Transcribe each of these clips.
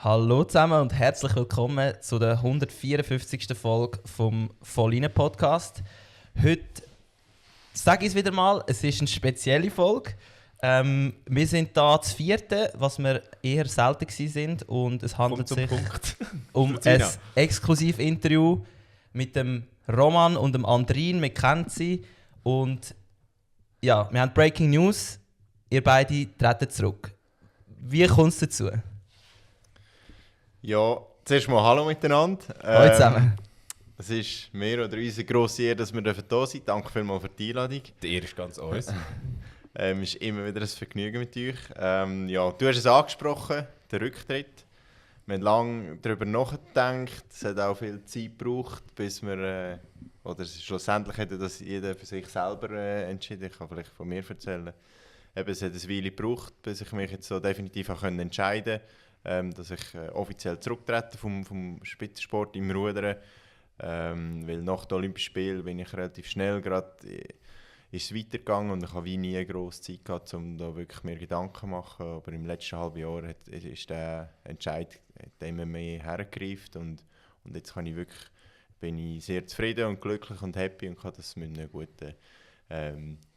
Hallo zusammen und herzlich willkommen zu der 154. Folge vom Vollinen Podcast. Heute sage ich es wieder mal, es ist eine spezielle Folge. Wir sind hier zu vierten, was wir eher selten waren, und es handelt sich um ein Exklusivinterview mit dem Roman und dem Andrin. Wir kennen sie und ja, wir haben Breaking News. Ihr beide treten zurück. Wie kommt es dazu? Ja, zuerst mal Hallo miteinander. Hallo zusammen. Es ist mir oder unsere grosse Ehre, dass wir hier sind. Danke vielmals für die Einladung. Die Ehre ist ganz uns. Es ist immer wieder ein Vergnügen mit euch. Ja, du hast es angesprochen, der Rücktritt. Wir haben lange darüber nachgedacht. Es hat auch viel Zeit gebraucht, bis wir, oder schlussendlich hätte das jeder für sich selber entschieden. Ich kann vielleicht von mir erzählen. Es hat eine Weile gebraucht, bis ich mich jetzt so definitiv entscheiden konnte, dass ich offiziell zurücktrete vom Spitzensport im Rudern. Weil nach den Olympischen Spielen bin ich relativ schnell gerade ist es weitergegangen und ich habe wie nie grosse Zeit gehabt, um da wirklich mir Gedanken zu machen. Aber im letzten halben Jahr ist der Entscheid immer mehr hergegriffen und jetzt bin ich sehr zufrieden und glücklich und happy und kann das mit einem guten,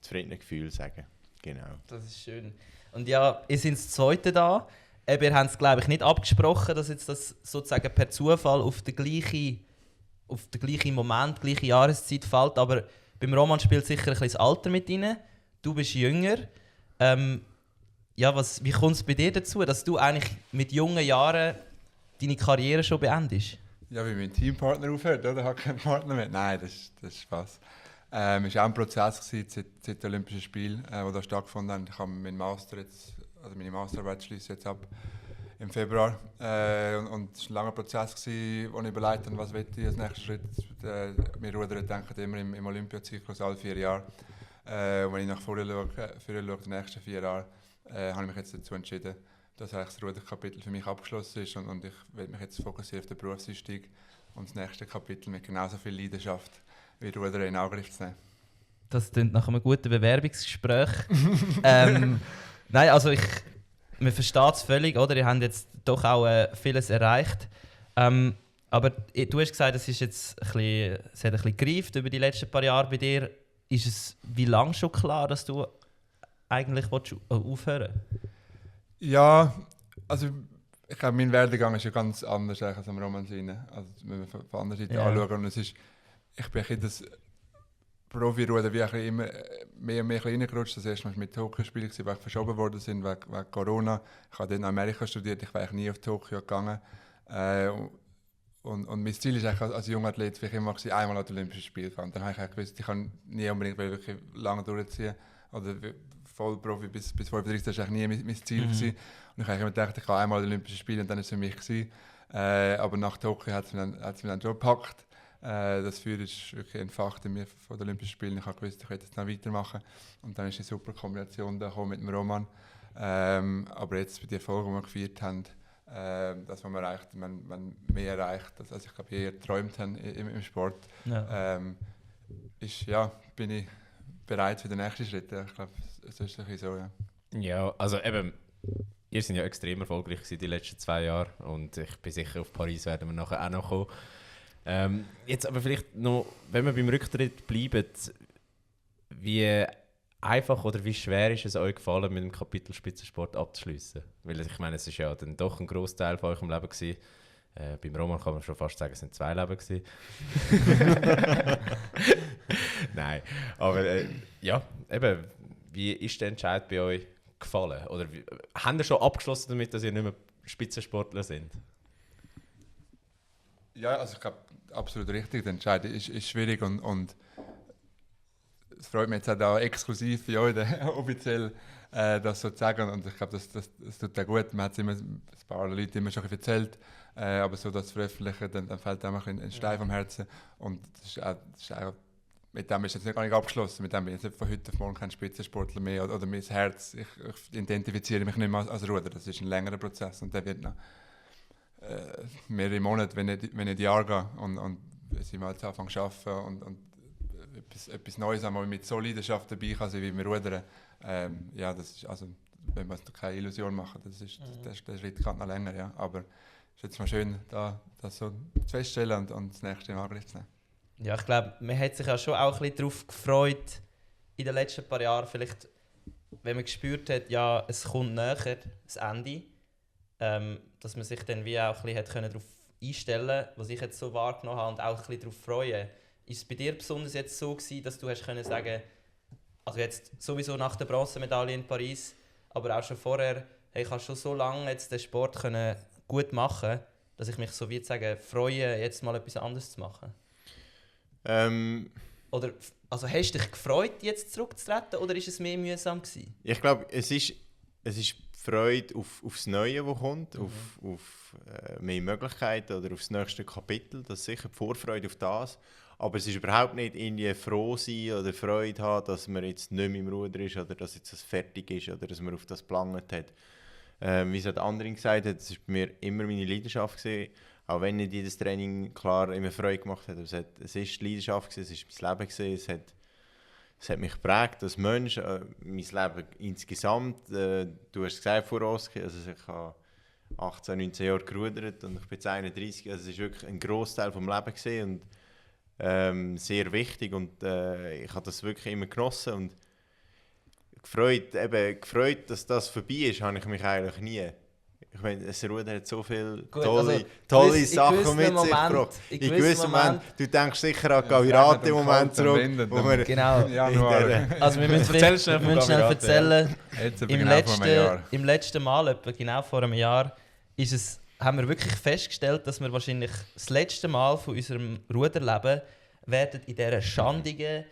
zufriedenen Gefühl sagen. Genau. Das ist schön. Und ja, ihr seid das Zweite da. Wir haben es, glaube ich, nicht abgesprochen, dass jetzt das sozusagen per Zufall auf den gleichen Moment, gleiche Jahreszeit fällt. Aber beim Roman spielt sicher ein bisschen das Alter mit rein. Du bist jünger. Wie kommt es bei dir dazu, dass du eigentlich mit jungen Jahren deine Karriere schon beendest? Ja, wie mein Teampartner aufhört, oder? Hat keinen Partner mehr. Nein, das ist Spaß. Es war auch ein Prozess seit den Olympischen Spielen, die da stattgefunden haben. Ich habe meine Masterarbeit schließe jetzt ab im Februar. Und es war ein langer Prozess, wo ich überlegt habe, was ich als nächsten Schritt. Wir Ruderer denken immer im Olympiazyklus alle 4 Jahre. Und wenn ich nach vorne schaue, die nächsten 4 Jahre, habe ich mich jetzt dazu entschieden, dass das Ruderkapitel für mich abgeschlossen ist. Und ich werde mich jetzt fokussieren auf den Berufseinstieg und das nächste Kapitel mit genauso viel Leidenschaft wie Ruderer in Angriff zu nehmen. Das klingt nach einem guten Bewerbungsgespräch. Nein, also man versteht es völlig, oder? Ihr habt jetzt doch auch vieles erreicht. Aber du hast gesagt, es hat ein bisschen gereift über die letzten paar Jahre. Bei dir ist es wie lange schon klar, dass du eigentlich aufhören willst? Ja, also ich glaube, mein Werdegang ist ja ganz anders als am Roman Seine. Also wenn wir von der anderen Seite anschauen, und ich bin in das Profi-Rudern wie immer mehr und mehr reingerutscht. Das erste Mal war mit Tokio-Spielen, weil ich verschoben worden sind wegen Corona. Ich habe dann in Amerika studiert, ich war eigentlich nie auf Tokio gegangen. Und mein Ziel war eigentlich als junger Athlet immer einmal an die Olympischen Spiele gehen. Dann habe ich gewusst, ich kann nie unbedingt wirklich lange durchziehen. Oder Vollprofi bis 35, das war eigentlich nie mein Ziel. Und ich habe immer gedacht, ich kann einmal an die Olympischen Spiele und dann war es für mich gewesen. Aber nach Tokio hat es mich dann schon gepackt. Das Feuer ist wirklich entfacht in mir von den Olympischen Spielen. Ich habe gewusst, ich werde jetzt noch weitermachen. Und dann ist eine super Kombination da mit dem Roman. Aber jetzt bei den Erfolgen, die wir gefeiert haben, das, was man erreicht, man mehr erreicht, als ich glaube, eher geträumt habe im Sport, bin ich bereit für den nächsten Schritt. Ich glaube, es ist ein so, ja. Ja, also eben, ihr seid ja extrem erfolgreich gewesen die letzten 2 Jahre und ich bin sicher, auf Paris werden wir nachher auch noch kommen. Jetzt aber vielleicht noch, wenn wir beim Rücktritt bleiben, wie einfach oder wie schwer ist es euch gefallen, mit dem Kapitel Spitzensport abzuschließen? Weil ich meine, es ist ja dann doch ein Grossteil von eurem Leben gewesen. Beim Roman kann man schon fast sagen, es sind 2 Leben gewesen. Nein, aber ja, eben, wie ist der Entscheid bei euch gefallen? Oder habt ihr schon abgeschlossen damit, dass ihr nicht mehr Spitzensportler seid? Ja, also ich glaube, absolut richtig. Der Entscheid ist schwierig und es freut mich jetzt auch da exklusiv für euch offiziell das so zu sagen. Und ich glaube, das tut auch gut. Man hat es immer ein paar Leute immer schon erzählt, aber so das zu veröffentlichen, dann fällt einfach ein Stein vom Herzen. Und das ist auch, mit dem ist jetzt gar nicht abgeschlossen. Mit dem bin ich jetzt von heute auf morgen kein Spitzensportler mehr oder mein Herz. Ich identifiziere mich nicht mehr als Ruder. Das ist ein längerer Prozess und der wird noch mehrere Monate, wenn nicht Jahre gehen. Und sind wir jetzt anfangen zu arbeiten und etwas Neues einmal mit so Leidenschaft dabei kann sein, wie wir rudern. Ja, das ist, also, wenn wir uns keine Illusion machen, der Schritt geht noch länger. Ja. Aber ist jetzt mal schön, das so feststellen und das nächste in Angriff zu nehmen. Ja, ich glaube, man hat sich ja schon auch ein bisschen darauf gefreut, in den letzten paar Jahren, vielleicht, wenn man gespürt hat, ja, es kommt näher, das Ende, dass man sich dann wie auch ein bisschen darauf einstellen konnte, was ich jetzt so wahrgenommen habe und auch ein bisschen darauf freuen. Ist es bei dir besonders jetzt so gewesen, dass du hast können sagen, also jetzt sowieso nach der Bronzemedaille in Paris, aber auch schon vorher, hey, ich habe schon so lange jetzt den Sport können gut machen, dass ich mich so wie sagen, freue, jetzt mal etwas anderes zu machen? Oder also hast du dich gefreut, jetzt zurückzutreten, oder ist es mehr mühsam gewesen? Ich glaube, es ist die Freude aufs Neue, das kommt, auf mehr Möglichkeiten oder aufs nächste Kapitel. Das ist sicher die Vorfreude auf das. Aber es ist überhaupt nicht irgendwie froh sein oder Freude haben, dass man jetzt nicht mehr im Ruder ist oder dass jetzt das fertig ist oder dass man auf das geplant hat. Wie es der andere gesagt hat, das war bei mir immer meine Leidenschaft gewesen. Auch wenn nicht jedes Training klar immer Freude gemacht hat. Aber es ist die Leidenschaft gewesen, es ist mein Leben gewesen, es hat mich geprägt als Mensch, mein Leben insgesamt. Du hast es gesagt vor Oski, also ich habe 18, 19 Jahre gerudert und ich bin jetzt 31, also es war wirklich ein Grossteil des Lebens gewesen und sehr wichtig und ich habe das wirklich immer genossen und gefreut, dass das vorbei ist, habe ich mich eigentlich nie. Ich meine, das Ruder hat so viele tolle Sachen mit sich gebracht. In gewissem Moment, du denkst sicher an Gavirate im Moment zurück. Genau. Also wir müssen schnell erzählen, im letzten Mal, etwa genau vor einem Jahr, haben wir wirklich festgestellt, dass wir wahrscheinlich das letzte Mal von unserem Ruderleben werden in dieser schandigen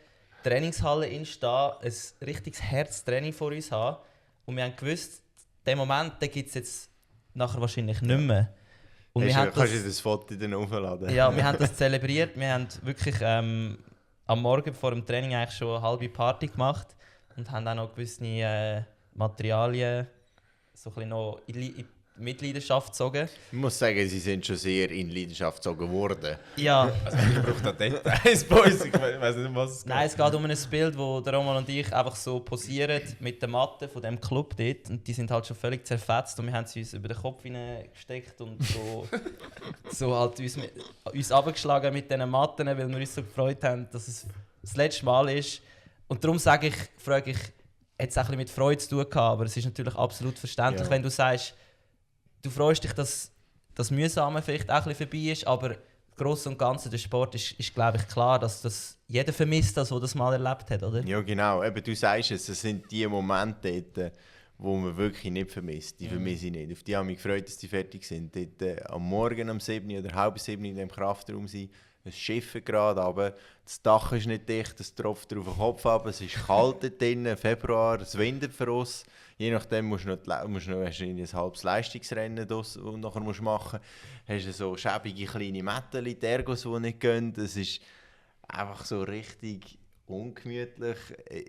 Trainingshalle stehen, ein richtiges Herztraining vor uns haben. Und wir haben gewusst, den Moment gibt es jetzt nachher wahrscheinlich nicht mehr. Und kannst du das Foto dann aufladen? Ja, wir haben das zelebriert. Wir haben wirklich am Morgen vor dem Training eigentlich schon eine halbe Party gemacht und haben auch noch gewisse Materialien so ein bisschen noch in die Mitleidenschaft gezogen. Ich muss sagen, sie sind schon sehr in Leidenschaft gezogen worden. Ja. Also ich brauche da Details, Boys. Ich weiß nicht, was es geht. Nein, es geht um ein Bild, wo der Roman und ich einfach so posieren mit der Matte von dem Club dort. Und die sind halt schon völlig zerfetzt und wir haben sie uns über den Kopf hineingesteckt und so halt uns runtergeschlagen mit diesen Matten, weil wir uns so gefreut haben, dass es das letzte Mal ist. Und darum frage ich, hat es auch ein bisschen mit Freude zu tun gehabt, aber es ist natürlich absolut verständlich, wenn du sagst, du freust dich, dass das Mühsame vielleicht auch ein bisschen vorbei ist, aber im Großen und Ganzen der Sport ist glaube ich, klar, dass das jeder vermisst, der das mal erlebt hat, oder? Ja, genau. Eben, du sagst es sind die Momente dort, wo man wirklich nicht vermisst. Die vermisse ich nicht. Auf die habe ich mich gefreut, dass die fertig sind. Dort, am Morgen um 7 oder halb 7 in dem Kraftraum sein, es schiffen gerade, aber das Dach ist nicht dicht, es tropft auf den Kopf ab, es ist kalt dort drin, Februar, es windet für uns. Je nachdem hast du ein halbes Leistungsrennen und nachher musst du machen. Hast du so schäbige kleine Mätteli, die Ergos, die nicht gehen. Es ist einfach so richtig ungemütlich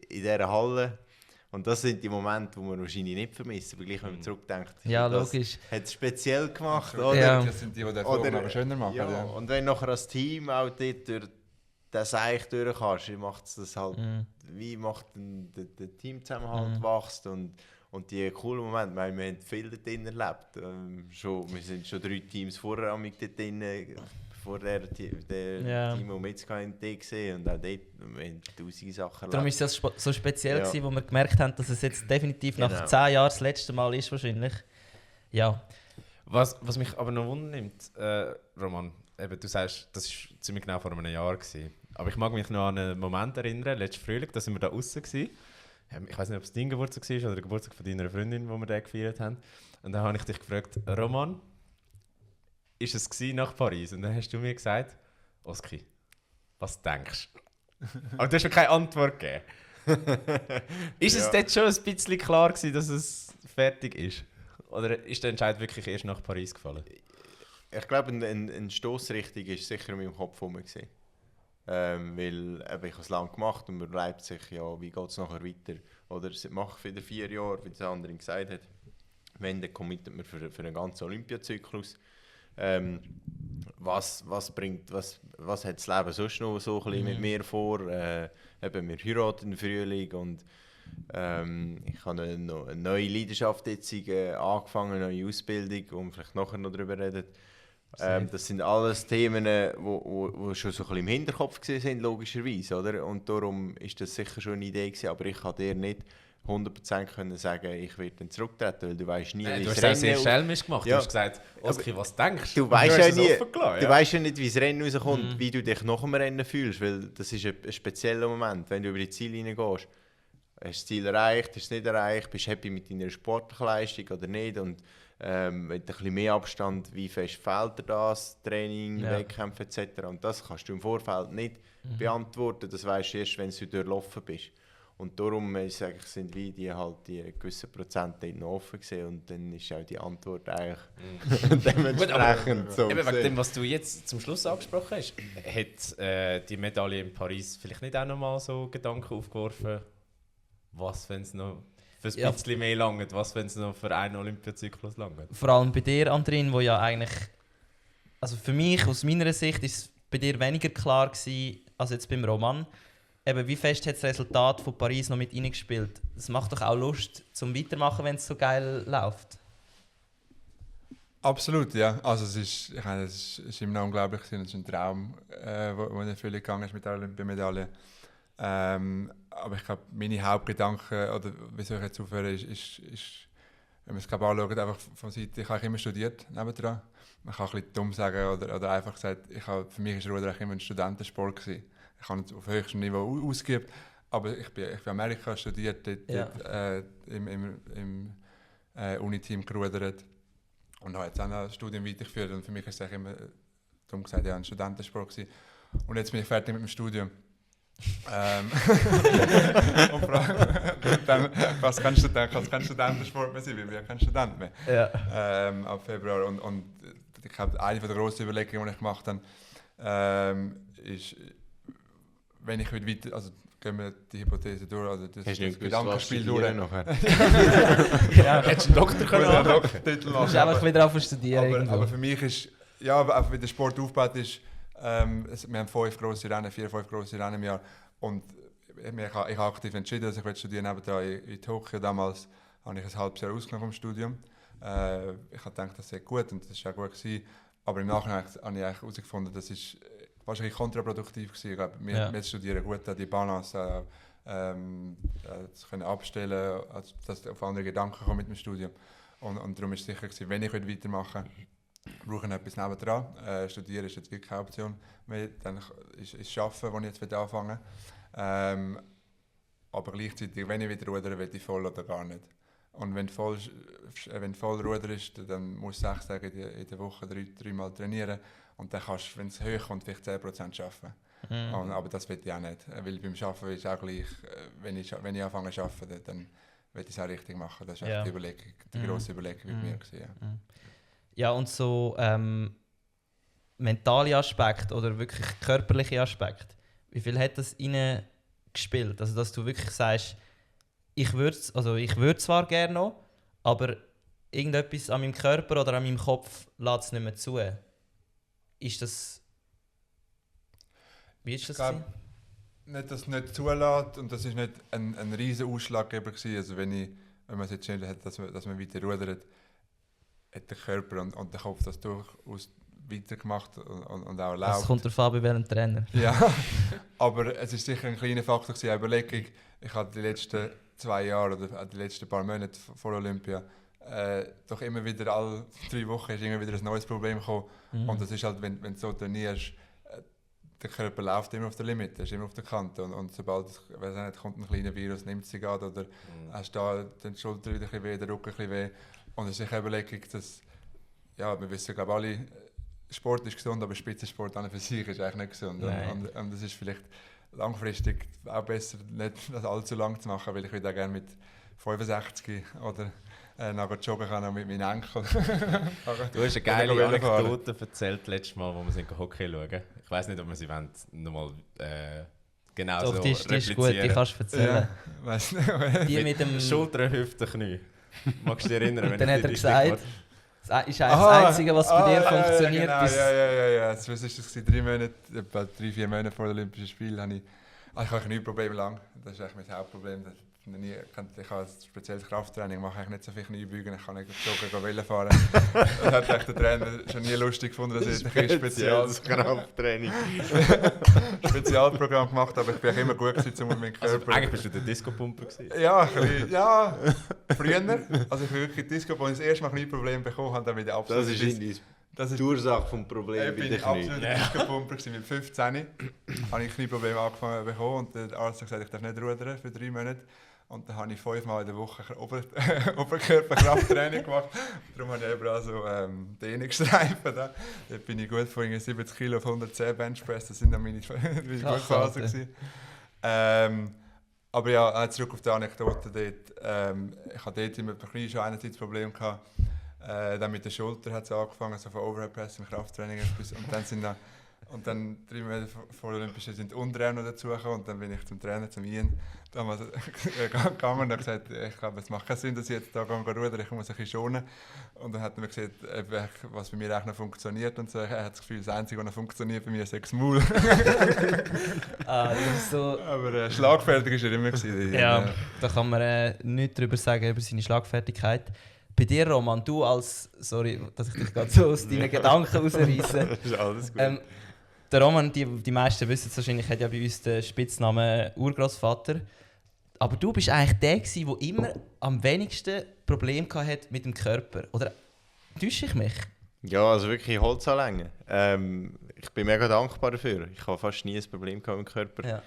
in dieser Halle. Und das sind die Momente, die man wahrscheinlich nicht vermisst. Aber gleich, wenn man zurückdenkt, ja, das logisch. hat es speziell gemacht. Oder? Ja. Das sind die den Flug noch schöner machen. Ja. Ja. Und wenn nachher als Team auch dort durch das Seich durch kannst, macht es das halt, wie macht der Teamzusammenhalt wächst und die coolen Momente, wir haben viel dort drin erlebt. Wir sind schon 3 Teams vorher dort drin, bevor der Team, das Metzger in D gesehen und auch dort wir haben 1000 Sachen erlebt. Darum war es so speziell, gewesen, wo wir gemerkt haben, dass es jetzt definitiv nach 10 Jahren das letzte Mal ist wahrscheinlich. Ja. Was mich aber noch wundernimmt, Roman, eben, du sagst, das war ziemlich genau vor einem Jahr gewesen. Aber ich mag mich noch an einen Moment erinnern, letzten Frühling, da sind wir da draußen gewesen. Ich weiß nicht, ob es dein Geburtstag war oder der Geburtstag von deiner Freundin, wo wir den gefeiert haben. Und dann habe ich dich gefragt, Roman, ist es nach Paris? Und dann hast du mir gesagt, Oski, was denkst du? Aber du hast mir keine Antwort gegeben. Ist es dort schon ein bisschen klar gewesen, dass es fertig ist? Oder ist der Entscheid wirklich erst nach Paris gefallen? Ich glaube, eine Stossrichtung war sicher in meinem Kopf herum. Weil ich habe es lange gemacht und man bleibt sich, ja, wie geht es nachher weiter? Oder mache ich wieder 4 Jahre, wie der andere gesagt hat. Wenn, dann committet man für einen ganzen Olympiazyklus. Was hat das Leben sonst noch so ein bisschen mit mir vor? Wir heiraten im Frühling und Ich habe eine neue Leidenschaft jetzt angefangen, eine neue Ausbildung, wo wir vielleicht nachher noch darüber reden. Das sind alles Themen, die schon so ein bisschen im Hinterkopf waren, logischerweise. Oder? Und darum war das sicher schon eine Idee gewesen, aber ich kann dir nicht 100% können sagen, ich werde dann zurücktreten, weil du weißt nie, wie du das hast das sehr Rennen... schelmisch gemacht. Ja. Du hast gesagt, Oski, was denkst Du weißt ja nie, ja. du weißt ja nicht, wie das Rennen rauskommt, wie du dich nach dem Rennen fühlst, weil das ist ein spezieller Moment, wenn du über die Ziellinie gehst. Hast du das Ziel erreicht, hast du es nicht erreicht, bist du happy mit deiner sportlichen Leistung oder nicht und mit ein bisschen mehr Abstand, wie fest fehlt dir das, Training, Wettkämpfe etc. Und das kannst du im Vorfeld nicht beantworten, das weißt du erst, wenn du durchlaufen bist. Und darum sind wie die gewissen Prozente noch offen gewesen und dann ist auch die Antwort eigentlich dementsprechend so. Eben wegen dem, was du jetzt zum Schluss angesprochen hast, hat die Medaille in Paris vielleicht nicht auch noch mal so Gedanken aufgeworfen, was, wenn es noch für ein bisschen mehr langt, was, wenn es noch für einen Olympiazyklus langt? Vor allem bei dir, Andrin, wo ja eigentlich... Also für mich, aus meiner Sicht, ist es bei dir weniger klar gewesen, als jetzt beim Roman. Eben, wie fest hat das Resultat von Paris noch mit reingespielt? Es macht doch auch Lust zum Weitermachen, wenn es so geil läuft. Absolut, ja. Also es ist immer noch unglaublich, es ist ein Traum, wo in Erfüllung gegangen ist mit der Olympiamedaille. Aber ich glaube, meine Hauptgedanken, oder wieso ich jetzt aufhöre, ist wenn man es anschaut, einfach von Seite, ich habe immer studiert nebendran. Man kann ein bisschen dumm sagen oder einfach gesagt, für mich war Rudern immer ein Studentensport gewesen. Ich habe es auf höchstem Niveau ausgeübt, aber ich bin in Amerika studiert, dort im Uni-Team gerudert und habe jetzt auch noch ein Studium weitergeführt und für mich ist es immer, dumm gesagt, ein Studentensport gewesen. Und jetzt bin ich fertig mit dem Studium. Und dann, was kannst du denken, als kein Studentensport mehr sein, weil wir kein Student mehr. Ja. Ab Februar und ich glaube, eine der grossen Überlegungen, die ich gemacht habe, ist, wenn ich weiter, also gehen wir die Hypothese durch, also das Gedankenspiel durch. Ja, hättest du einen Doktor können Du musst einfach wieder anfangen zu studieren. Aber für mich ist, ja, auch wie der Sport aufgebaut ist, wir haben 4 grosse Rennen im Jahr und ich habe aktiv entschieden, dass ich studieren will. In Tokio damals habe ich ein halbes Jahr ausgenommen vom Studium. Ich habe gedacht, das sei gut und das war auch gut gewesen. Aber im Nachhinein habe ich herausgefunden, das ist wahrscheinlich kontraproduktiv gewesen. Ich glaube, wir studieren gut, die Balance zu können abstellen, also, dass auf andere Gedanken kommen mit dem Studium. Und darum war es sicher gewesen, wenn ich weitermachen will, brauche ich etwas nebendran. Studieren ist jetzt wirklich keine Option mehr. Dann ist es Arbeiten, wo ich jetzt anfangen will. Aber gleichzeitig, wenn ich wieder rudere, will ich voll oder gar nicht. Und wenn voll Ruder ist, dann musst du 6 Tage in der Woche 3 Mal trainieren. Und dann kannst du, wenn es höher kommt, vielleicht 10% arbeiten. Aber das will ich auch nicht. Weil beim Arbeiten ist es auch gleich, wenn ich anfange zu arbeiten, dann will ich es auch richtig machen. Das war die grosse Überlegung mit mir gewesen, ja. Ja, und so mentale Aspekte oder wirklich körperliche Aspekte, wie viel hat das rein gespielt? Also, dass du wirklich sagst, ich würde zwar gerne noch, aber irgendetwas an meinem Körper oder an meinem Kopf lässt es nicht mehr zu. Ist das... Wie ist das? Ich glaube, nicht, dass es nicht zulässt und das war nicht ein riesen Ausschlaggeber gewesen. Also wenn man es jetzt entschieden hat, dass man weiter rudert, hat der Körper und der Kopf das durchaus weitergemacht und auch erlaubt. Das kommt darauf an, bei welchem Trainer. Ja, aber es war sicher ein kleiner Faktor gewesen, eine Überlegung. Ich habe die letzten 2 Jahre oder die letzten paar Monate vor Olympia doch immer wieder, alle 3 Wochen ist immer wieder ein neues Problem gekommen. Und das ist halt, wenn du so trainierst, der Körper läuft immer auf der Limite, ist immer auf der Kante und sobald kommt ein kleiner Virus, nimmt es sich an oder hast da die Schulter wieder ein bisschen weh, der Rücken ein bisschen weh. Und es ist eine Überlegung, dass, ja, wir wissen, glaube alle, Sport ist gesund, aber Spitzensport an und für sich ist eigentlich nicht gesund. Und das ist vielleicht langfristig auch besser, nicht das allzu lang zu machen, weil ich würde auch gerne mit 65 oder nachher joggen kann mit meinen Enkeln. Du hast eine geile Anekdote erzählt letztes Mal, wo wir sind Hockey schauen. Ich weiss nicht, ob wir sie nochmal genau doch, so die ist gut, die kannst du erzählen. Ja, weiss nicht. Die mit dem Schulter, Hüfte, Knie. Magst du dich erinnern? Wenn dann hat er gesagt, das ist das Einzige, was bei dir funktioniert. Ja. Was war das? 3 Monate, etwa 3-4 Monate vor den Olympischen Spielen, ich habe kein Problem lang. Das ist eigentlich mein Hauptproblem. Ich habe ein spezielles Krafttraining, mache eigentlich nicht so viele Kniebeugen, ich kann nicht joggen, Velo fahren. Das hat echt der Trainer schon nie lustig gefunden, dass ich ein Spezielles Krafttraining. Spezialprogramm gemacht habe, aber ich bin auch immer gut gewesen, um meinen Körper... Also, eigentlich bist du der Disco-Pumper gewesen. Ja, ein bisschen, ja, früher. Also ich bin wirklich Disco, als ich das erste Mal Knieprobleme bekommen habe, dann bin ich absolut... Das ist die Ursache des Problems bei bin den ich absolut Knien. Disco-Pumper gewesen. Mit 15 habe ich Knieprobleme angefangen zu bekommen und der Arzt hat gesagt, ich darf nicht rudern für 3 Monate. Und dann habe ich 5-mal in der Woche Oberkörperkrafttraining gemacht. Darum habe ich eben auch so Dehnungsstreifen. Da bin ich gut von 70 Kilo auf 110 Benchpress. Das sind dann meine gute Phasen. Aber ja, zurück auf die Anekdote dort. Ich hatte dort immer ein schon einerseits Probleme gehabt. Dann mit der Schulter hat es angefangen, so von Overhead Press im Krafttraining. Und dann 3 Monate vor den Olympischen sind die Unterarme noch dazugekommen und dann bin ich zum Trainer, zum Ian, damals gegangen und habe gesagt, ich glaube, es macht keinen Sinn, dass ich jetzt hier rudern, ich muss ein bisschen schonen. Und dann hat er mir gesagt, was bei mir eigentlich noch funktioniert und so. Er hat das Gefühl, das Einzige, was noch funktioniert bei mir, ist das Maul. Das ist so... Aber schlagfertig war er immer gewesen. Ja, da kann man nichts darüber sagen, über seine Schlagfertigkeit. Bei dir, Roman, du als... Sorry, dass ich dich gerade so aus deinen Gedanken rausreisse. Das ist alles gut. Der Roman, die meisten wissen es wahrscheinlich, hat ja bei uns den Spitznamen Urgroßvater. Aber du bist eigentlich der gewesen, der immer am wenigsten Probleme hatte mit dem Körper. Oder täusche ich mich? Ja, also wirklich Holzanlänge. Ich bin mega dankbar dafür. Ich habe fast nie ein Problem mit dem Körper. Ja.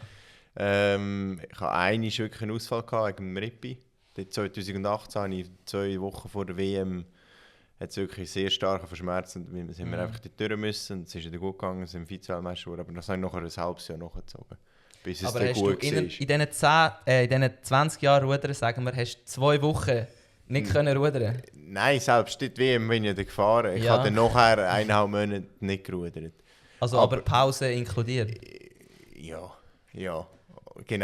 Ich hatte einmal wirklich einen Ausfall wegen dem Rippi. 2018 hatte ich 2 Wochen vor der WM hat es wirklich sehr starke Verschmerzen und sind wir einfach durch müssen. Es ist wieder gut gegangen, sind Vize-Weltmeister geworden, aber das habe ich nachher ein halbes Jahr nachgezogen. Bis es Aber dann hast gut du in war. diesen 20 Jahren Rudern, sagen wir, hast du 2 Wochen nicht können rudern? Nein, selbst die WM bin ich dann gefahren. Ich Ja. habe dann nachher 1,5 Monate nicht gerudert. Also aber Pause inkludiert? Ja, genau.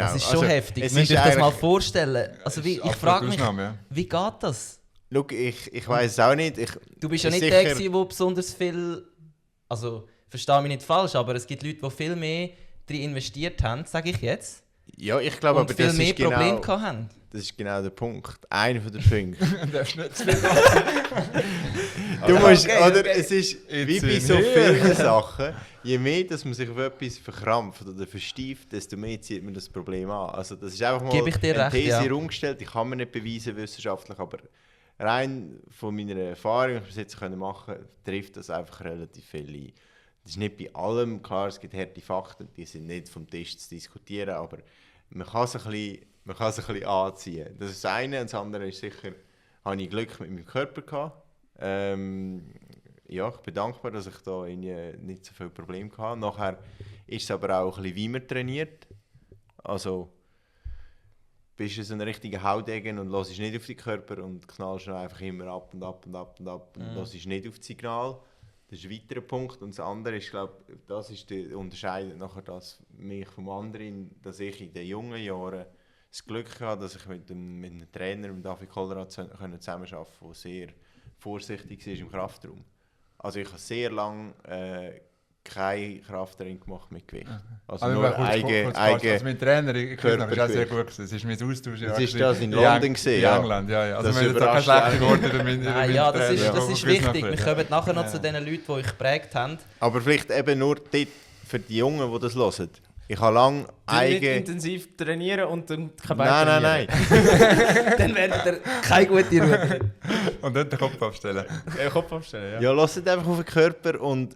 Das ist schon Also, heftig. es Müsst ist ihr euch das mal eigentlich- vorstellen? Also ich frage mich, Ausnahme, ja. wie geht das? Schau, ich weiss es auch nicht. Du bist ja nicht sicher- der gewesen, der besonders viel... Also, verstehe mich nicht falsch, aber es gibt Leute, die viel mehr drin investiert haben, sage ich jetzt. Ja, ich glaube, Und aber viel das mehr ist genau... Probleme gehabt haben. Das ist genau der Punkt. Einer der Punkte. Du darfst nicht zu viel Du musst, Okay, oder okay. es ist wie It's bei in so here. vielen Sachen, je mehr dass man sich auf etwas verkrampft oder verstieft, desto mehr zieht man das Problem an. Also das ist einfach mal Gebe ich dir eine recht, These ja. herumgestellt, die kann man nicht beweisen wissenschaftlich, aber rein von meiner Erfahrung, die ich bis jetzt machen konnte, trifft das einfach relativ viel ein. Das ist nicht bei allem, klar, es gibt harte Fakten, die sind nicht vom Tisch zu diskutieren, aber man kann es ein bisschen anziehen. Das ist das eine, und das andere ist sicher, habe ich Glück mit meinem Körper gehabt. Ja, ich bin dankbar, dass ich da nicht so viele Probleme hatte. Nachher ist es aber auch ein bisschen, wie man trainiert. Also bist du so ein richtiger Haudegen und hörst nicht auf den Körper und knallst dann einfach immer ab und ab und ab und ab und hörst nicht auf das Signal. Das ist ein weiterer Punkt. Und das andere ist, glaube ich, das ist der unterscheidet nachher das mich vom anderen, dass ich in den jungen Jahren das Glück hatte, dass ich mit einem Trainer, mit David Kollerath, zusammenarbeiten konnte, der sehr vorsichtig war im Kraftraum. Also ich habe sehr lange kein Krafttraining gemacht mit Gewicht. Also nur eigen Also mein Trainer, ich weiß noch, ist auch sehr Körpergewicht. gut gewesen. Es ist mein Austausch. Das ist das in London gesehen, ja. In England, ja. Also Das wir haben jetzt auch keine überrascht schlechten Worte über meinen Nein, ja, das ist, Trainer, das aber ist wir wissen wichtig. noch Wir viel. kommen nachher noch zu den Leuten, die euch geprägt haben. Aber vielleicht eben nur dort für die Jungen, die das hören. Ich habe lange Nicht eigen... intensiv trainieren und dann kein Bein Nein. Dann werdet ihr keine gute Ruhe. Und dort den Kopf abstellen. Kopf aufstellen, ja. Ja, lasst einfach auf den Körper und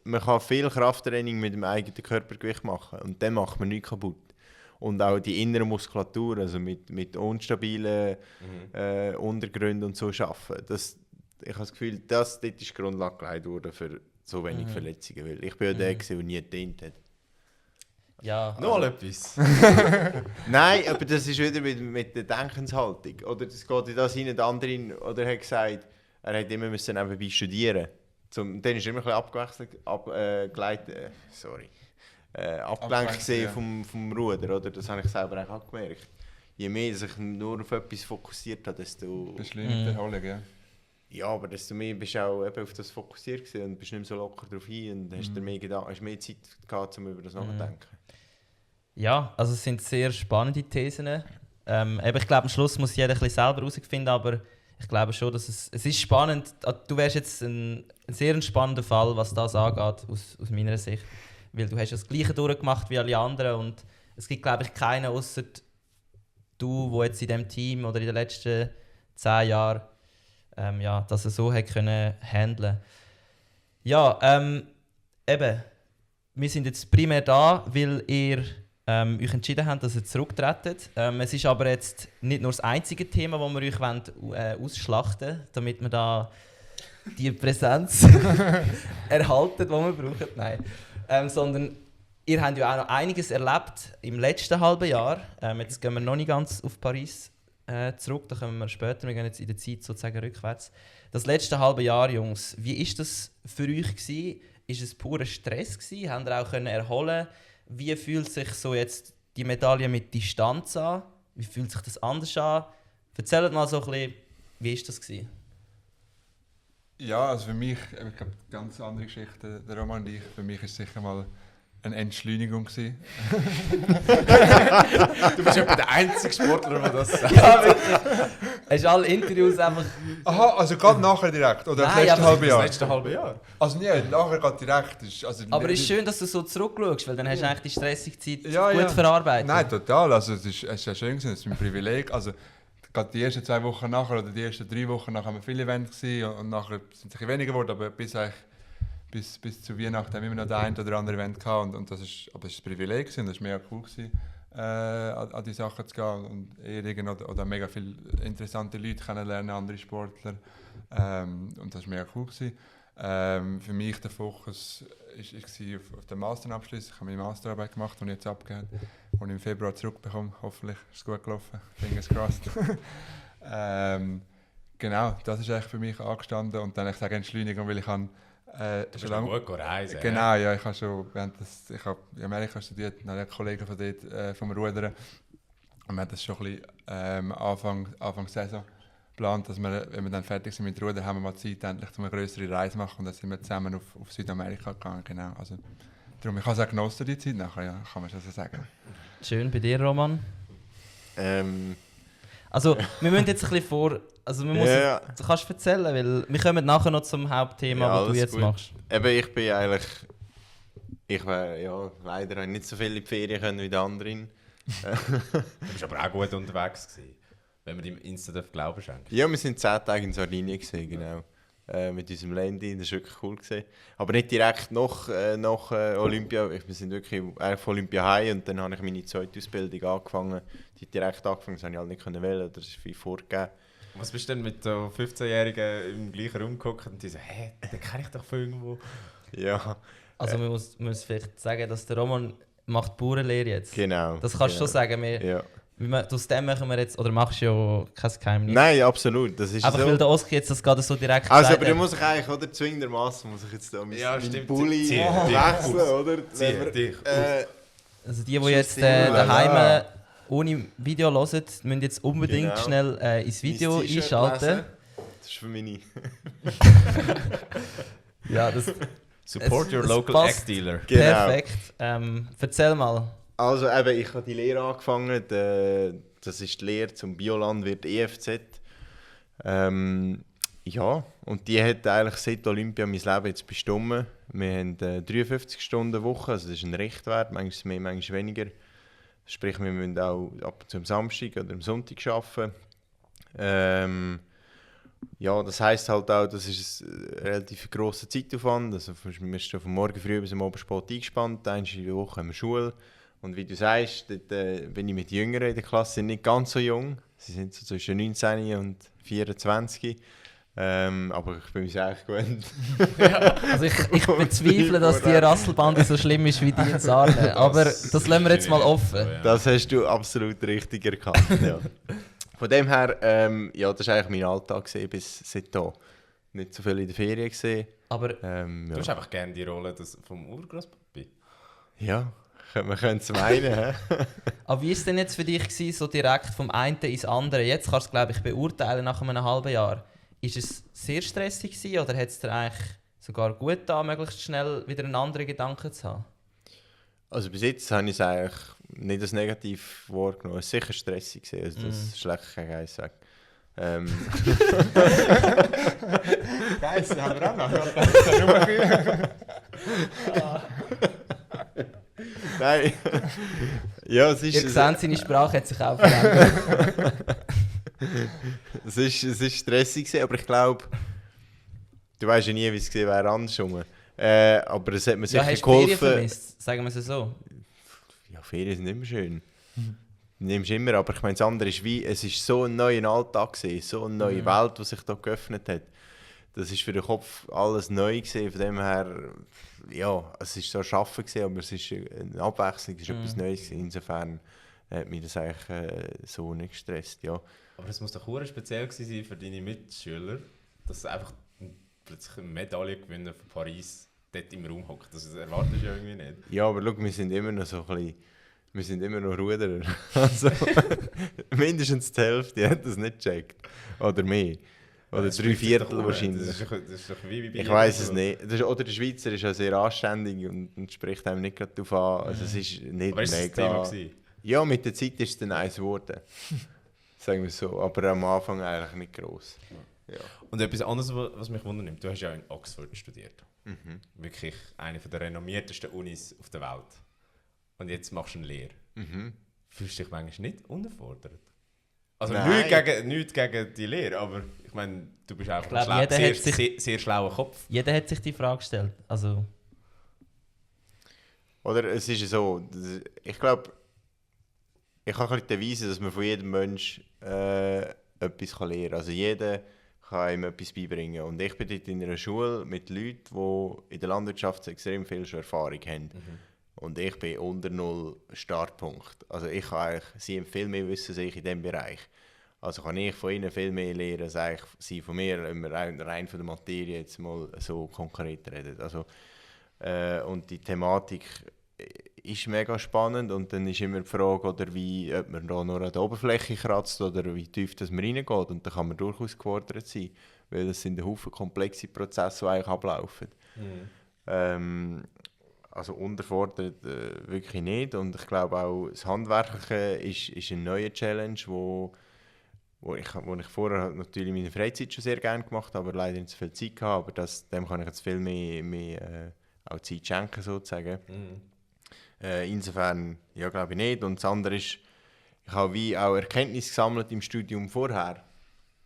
man kann viel Krafttraining mit dem eigenen Körpergewicht machen und dann macht man nichts kaputt. Und auch die innere Muskulatur, also mit unstabilen Untergründen und so arbeiten. Ich habe das Gefühl, dort ist die Grundlage gelegt worden für so wenig Verletzungen. Weil ich bin ja der, der nie gedient hat. Ja, Noch etwas. Nein, aber das ist wieder mit der Denkenshaltung. Oder das geht in das hinein. Der andere oder hat gesagt, er hätte immer müssen nebenbei studieren. Dann ist er immer ein bisschen abgelenkt gesehen vom Ruder. Oder? Das habe ich selber auch gemerkt. Je mehr dass ich nur auf etwas fokussiert habe, desto... Das ist schlimm mit der Erholung, ja. Ja, aber desto mehr bist du auch eben auf das fokussiert gewesen und bist nicht mehr so locker drauf hin und hast dir hast mehr Zeit gehabt, um über das nachzudenken. ja, also es sind sehr spannende Thesen. Eben, ich glaube, am Schluss muss jeder ein bisschen selber herausfinden, aber ich glaube schon, dass es ist spannend. Du wärst jetzt ein sehr spannender Fall, was das angeht, aus meiner Sicht. Weil du hast das Gleiche durchgemacht wie alle anderen und es gibt, glaube ich, keinen außer du, der jetzt in diesem Team oder in den letzten 10 Jahren das er so hat können handeln. Ja, eben, wir sind jetzt primär da, weil ihr euch entschieden habt, dass ihr zurücktretet. Es ist aber jetzt nicht nur das einzige Thema, das wir euch ausschlachten wollen, damit wir da die Präsenz erhalten, die wir brauchen. Nein. Sondern ihr habt ja auch noch einiges erlebt im letzten halben Jahr. Jetzt gehen wir noch nicht ganz auf Paris zurück, da kommen wir später. Wir gehen jetzt in der Zeit sozusagen rückwärts. Das letzte halbe Jahr, Jungs, wie war das für euch gewesen? Ist es purer Stress gewesen? Habt ihr auch erholen? Wie fühlt sich so jetzt die Medaille mit Distanz an? Wie fühlt sich das anders an? Erzählt mal so ein bisschen, wie war das gewesen? Ja, also für mich, ich glaube, ganz andere Geschichte, der Roman und ich. Für mich war es sicher mal eine Entschleunigung gewesen. Du bist etwa der einzige Sportler, der das sagt. Ja, wirklich. Hast du alle Interviews einfach... Aha, also gerade nachher direkt? Oder Nein, das letzte halbe Das Jahr? letzte halbe Jahr. Also nicht, nachher gerade direkt. Also Aber es ist schön, dass du so zurückschaust, weil dann hast du eigentlich die stressige Zeit Ja, gut ja. verarbeitet. Nein, total. Also es ist ja schön gewesen, es ist ein Privileg. Also gerade die ersten 2 Wochen nachher oder die ersten 3 Wochen nachher haben wir viele Events gewesen, und nachher sind es ein bisschen weniger geworden, aber bis zu Weihnachten haben wir immer noch das ein oder andere Event gehabt und das ist, aber es ist ein Privileg gewesen, und das ist mega cool gewesen, an die Sachen zu gehen und oder mega viele interessante Leute kennenlernen, andere Sportler, und das ist mega cool gewesen. Für mich der Fokus war auf den Masterabschluss. Ich habe meine Masterarbeit gemacht und jetzt abgegeben und im Februar zurückbekommen. Hoffentlich ist es gut gelaufen. Fingers crossed. Genau, das ist eigentlich für mich angestanden und dann ich sage Entschleunigung, weil ich habe Du bist noch gut reisen. genau, ja, ich habe in Amerika studiert, dann habe ich Kollegen von dort vom Rudern und wir haben das schon ein bisschen Anfang Saison geplant, dass wir, wenn wir dann fertig sind mit Rudern, haben wir mal Zeit, endlich eine größere Reise machen und dann sind wir zusammen auf Südamerika gegangen, genau. Also, darum, ich habe es auch genossen, die Zeit nachher, ja, kann man schon so sagen. Schön bei dir, Roman. Ähm, Also, wir müssen jetzt ein bisschen vor... Also, wir müssen, Ja. du kannst erzählen, weil wir kommen nachher noch zum Hauptthema, Ja, das du alles jetzt gut. machst. Eben, ich wäre ja leider nicht so viel in die Ferien können wie die anderen. Du bist aber auch gut unterwegs gewesen, wenn man deinem Insta Glauben schenkt. Ja, wir sind 10 Tage in Sardinien gewesen, genau. Mit unserem Landy, das war wirklich cool gewesen. Aber nicht direkt nach Olympia. Wir sind wirklich eigentlich von Olympia heim und dann habe ich meine zweite Ausbildung angefangen. Die hat direkt angefangen, das konnte ich halt nicht wählen, das ist wie vorgegeben. Was bist du denn mit so 15-Jährigen im gleichen Raum geguckt und die so, hä, den kenne ich doch von irgendwo. Ja, Also, man muss vielleicht sagen, dass der Roman macht Bauernlehre jetzt. genau. Das kannst du genau. schon sagen. Ja. Aus dem machen wir jetzt... Oder machst du ja kein Geheimnis. Nein, absolut, das ist Einfach so. weil der Oski jetzt das gerade so direkt Also, gesagt aber hat. du musst ich eigentlich, oder, zwingendermaßen muss ich jetzt da Ja, meinen stimmt. Pulli Zieh dich wechseln, aus. oder? Zieh Wenn wir, dich Also die Schon jetzt Stimulus. daheim ohne Video hören, müssen jetzt unbedingt Genau. schnell ins Video mein T-Shirt einschalten. lesen. Das ist für meine. Ja, das Support your es local passt. Egg-Dealer. Genau. Perfekt. Erzähl mal. Also eben, ich habe die Lehre angefangen. Das ist die Lehre zum Biolandwirt EFZ. Ja, und die hat eigentlich seit Olympia mein Leben jetzt bestimmt. Wir haben 53 Stunden Woche, also das ist ein Richtwert, manchmal mehr, manchmal weniger. Sprich, wir müssen auch ab und zu am Samstag oder am Sonntag arbeiten. Ja, das heisst halt auch, das ist ein relativ grosser Zeitaufwand. Also wir sind von morgen früh bis am Abend spät eingespannt. Einmal in der Woche haben wir Schule. Und wie du sagst, dort, bin ich mit Jüngeren in der Klasse, sind nicht ganz so jung. Sie sind so zwischen 19 und 24. Aber ich bin mir eigentlich gewöhnt. Also ich bezweifle, dass die Rasselbande so schlimm ist wie die in Sarne. Aber das lassen wir jetzt mal offen. Das hast du absolut richtig erkannt. Ja. Von dem her, ja, das war eigentlich mein Alltag bis seitdem. Nicht so viel in der Ferien gesehen. Aber Du hast Ja. einfach gerne die Rolle vom Urgroßpapi. Ja, man könnte es meinen. Hä? Aber wie war es denn jetzt für dich gewesen, so direkt vom einen ins andere? Jetzt kannst du es, glaube ich, beurteilen nach einem halben Jahr. Ist es sehr stressig gewesen, oder hat es dir eigentlich sogar gut getan, möglichst schnell wieder einen anderen Gedanken zu haben? Also bis jetzt habe ich es eigentlich nicht als negativ wahrgenommen. Es war sicher stressig, also das schlägt kein Geiss weg. Geiss, haben wir auch noch. Nein. Ja, es ist... Ihr seht, seine Sprache hat sich auch verändert. Es ist stressig, aber ich glaube, du weißt ja nie, wie es wäre andersrum. Aber es hat mir sicher Ja, hast du Ferien geholfen. vermisst? Sagen wir es so. Ja, Ferien sind immer schön. Du nimmst immer, aber ich meine, das andere ist wie, es ist so ein neuer Alltag gewesen, so eine neue Welt, die sich da geöffnet hat. Das ist für den Kopf alles neu gewesen, von dem her, ja, es ist so ein Arbeiten gewesen, aber es ist eine Abwechslung, es ist etwas Neues gewesen. Insofern hat mich das eigentlich so nicht gestresst, ja. Aber es muss doch sehr speziell gewesen sein für deine Mitschüler, dass sie einfach plötzlich eine Medaille gewinnen von Paris dort im Raum hockt. Das erwartest du ja irgendwie nicht. Ja, aber schau, wir sind immer noch so ein bisschen, wir sind immer noch Ruderer. Also, mindestens die Hälfte hat das nicht gecheckt. Oder mehr. Oder Das 3/4 doch wahrscheinlich. Das ist doch wie bei Ich weiß es nicht. Oder der Schweizer ist ja sehr anständig und spricht einem nicht gerade darauf an. Also es ist nicht Aber ist das mega... Thema gewesen? Ja, mit der Zeit ist es dann eins geworden. Sagen wir so. Aber am Anfang eigentlich nicht gross. Ja. Und etwas anderes, was mich wundernimmt, du hast ja in Oxford studiert. Wirklich eine der renommiertesten Unis auf der Welt. Und jetzt machst du eine Lehre. Fühlst du dich manchmal nicht unterfordert? Also nichts gegen die Lehre, aber ich meine, du bist auch glaube, sehr schlauer Kopf. Jeder hat sich die Frage gestellt. Also, Oder es ist so, ich glaube, ich habe ein bisschen die Devise, dass man von jedem Menschen etwas lernen kann. Also jeder kann ihm etwas beibringen. Und ich bin dort in einer Schule mit Leuten, die in der Landwirtschaft extrem viel schon Erfahrung haben. Und ich bin unter null Startpunkt. Also ich kann eigentlich, sie haben viel mehr Wissen als ich in diesem Bereich. Also kann ich von ihnen viel mehr lernen, als eigentlich sie von mir, wenn wir rein von der Materie jetzt mal so konkret reden. Also, und die Thematik ist mega spannend und dann ist immer die Frage, oder ob man da nur an der Oberfläche kratzt oder wie tief das man reingeht. Und da kann man durchaus gefordert sein, weil das sind ein Haufen komplexe Prozesse, die eigentlich ablaufen. Also unterfordert wirklich nicht. Und ich glaube auch, das Handwerkliche ist eine neue Challenge, wo ich vorher halt natürlich in meiner Freizeit schon sehr gerne gemacht habe, aber leider nicht so viel Zeit gehabt. Aber dem kann ich jetzt viel mehr auch Zeit schenken, sozusagen. Insofern, ja, glaube ich nicht. Und das andere ist, ich habe wie auch Erkenntnisse gesammelt im Studium vorher.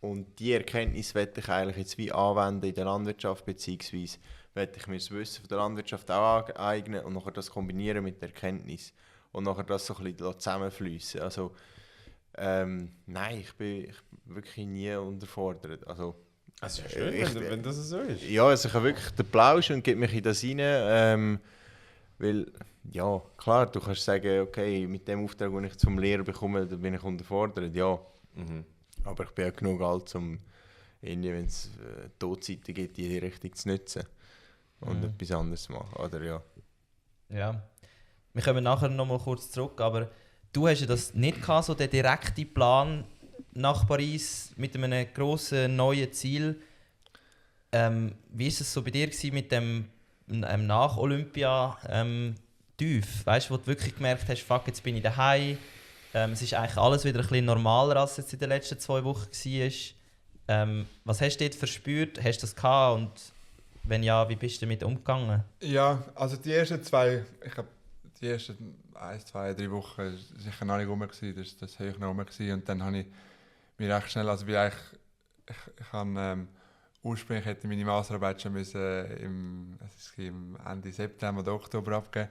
Und diese Erkenntnisse werde ich eigentlich jetzt wie anwenden in der Landwirtschaft, beziehungsweise werde ich mir das Wissen von der Landwirtschaft auch aneignen und nachher das kombinieren mit der Erkenntnis. Und nachher das so ein bisschen zusammenfließen. Also, nein, ich bin wirklich nie unterfordert. Also, Es ist ja schön, wenn das so ist. ja, also ich habe wirklich den Plausch und gebe mich in das rein. Weil, ja, klar, du kannst sagen, okay, mit dem Auftrag, den ich vom Lehrer bekomme, da bin ich unterfordert, ja. Aber ich bin auch genug alt, um, wenn es Todzeiten gibt, die Richtung zu nutzen und etwas anderes zu machen, oder ja. ja. Wir kommen nachher noch mal kurz zurück, aber du hast ja das nicht gehabt, so den direkten Plan nach Paris mit einem grossen neuen Ziel. Wie war es so bei dir gewesen mit dem nach Olympia tief? Weißt du, wo du wirklich gemerkt hast, fuck, jetzt bin ich daheim. Es ist eigentlich alles wieder ein bisschen normaler, als es jetzt in den letzten 2 Wochen war. Was hast du dort verspürt? Hast du das gehabt? Und wenn ja, wie bist du damit umgegangen? Ja, also die ersten 1, 2, 3 Wochen war sicher noch nicht rum, das war noch rum. Und dann habe ich mich recht schnell, also wie eigentlich, ich habe ursprünglich hätte meine Masterarbeit schon im Ende September oder Oktober abgeben.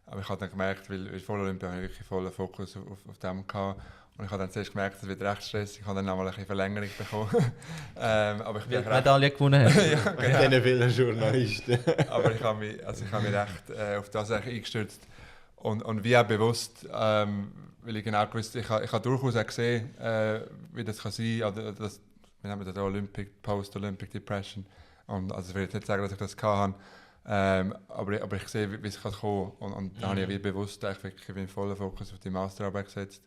Aber ich habe dann gemerkt, weil vor Olympia habe ich wirklich vollen Fokus auf dem gehabt. Und ich habe dann zuerst gemerkt, es wird recht stressig. Ich habe dann nochmal ein bisschen Verlängerung bekommen. Aber ich bin Weil du Medaille gewonnen hast. ja, genau. Mit diesen vielen Journalisten. Aber ich habe mich recht auf das eingestürzt. Und wie auch bewusst, weil ich genau gewusst, ich habe durchaus auch gesehen, wie das kann sein kann. Wir nennen das Post-Olympic Depression. Und also ich will jetzt nicht sagen, dass ich das hatte. Aber ich sehe, wie es kommen kann. Und da habe ich wie bewusst wirklich den vollen Fokus auf die Masterarbeit gesetzt,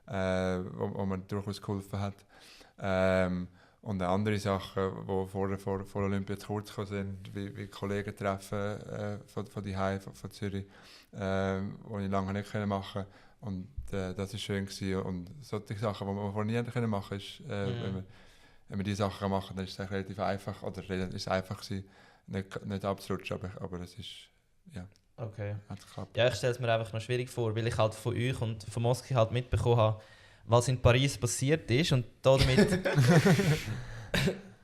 wo mir durchaus geholfen hat. Und auch andere Sachen, die vor Olympia zu kurz gekommen sind, wie Kollegen treffen von die von Zürich, die ich lange nicht machen konnte. Und das war schön gewesen. Und solche Sachen, die man vorher nie machen konnte, ist, wenn wir diese Sachen machen, dann ist es relativ einfach, oder ist es einfach gewesen, nicht abzurutschen, aber es ist, ja, Okay. hat geklappt. Ja, ich stelle es mir einfach noch schwierig vor, weil ich halt von euch und von Moski halt mitbekommen habe, was in Paris passiert ist und damit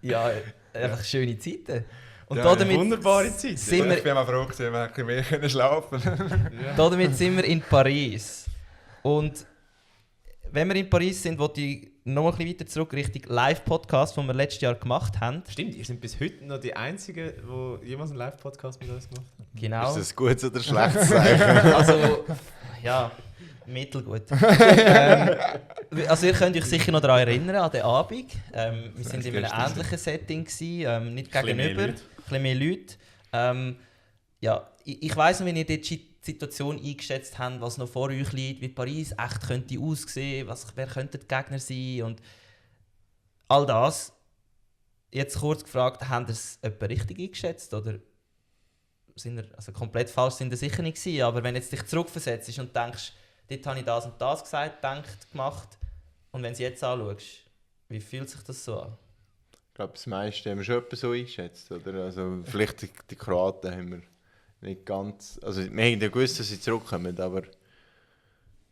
ja, einfach schöne Zeiten. Und Ja, damit wunderbare Zeit. sind Ich wir, bin mal froh gewesen, wir hätten mehr können schlafen. damit sind wir in Paris. Und wenn wir in Paris sind, wollte ich noch ein bisschen weiter zurück Richtung Live-Podcast, den wir letztes Jahr gemacht haben. Stimmt, ihr seid bis heute noch die Einzigen, die jemals einen Live-Podcast mit uns gemacht haben. Genau. Ist das ein gutes oder schlechtes Zeichen? Also, ja, mittelgut. Also ihr könnt euch sicher noch daran erinnern, an den Abend. Wir sind in einem ähnlichen Setting gewesen, nicht gegenüber, ein bisschen mehr Leute. Ja, ich weiss noch, wie ihr dort die Situation eingeschätzt habt, was noch vor euch liegt, wie Paris echt könnte aussehen, wer könnten die Gegner sein und all das. Jetzt kurz gefragt, haben ihr es etwa richtig eingeschätzt oder sind ihr, also komplett falsch sind ihr sicher nicht gewesen, aber wenn jetzt dich zurückversetzt und denkst, dort habe ich das und das gesagt, gedacht, gemacht und wenn du es jetzt anschaust, wie fühlt sich das so an? Ich glaube, das meiste haben wir schon etwa so eingeschätzt, oder? Also vielleicht die Kroaten haben wir nicht ganz... Also wir haben ja gewusst, dass sie zurückkommen, aber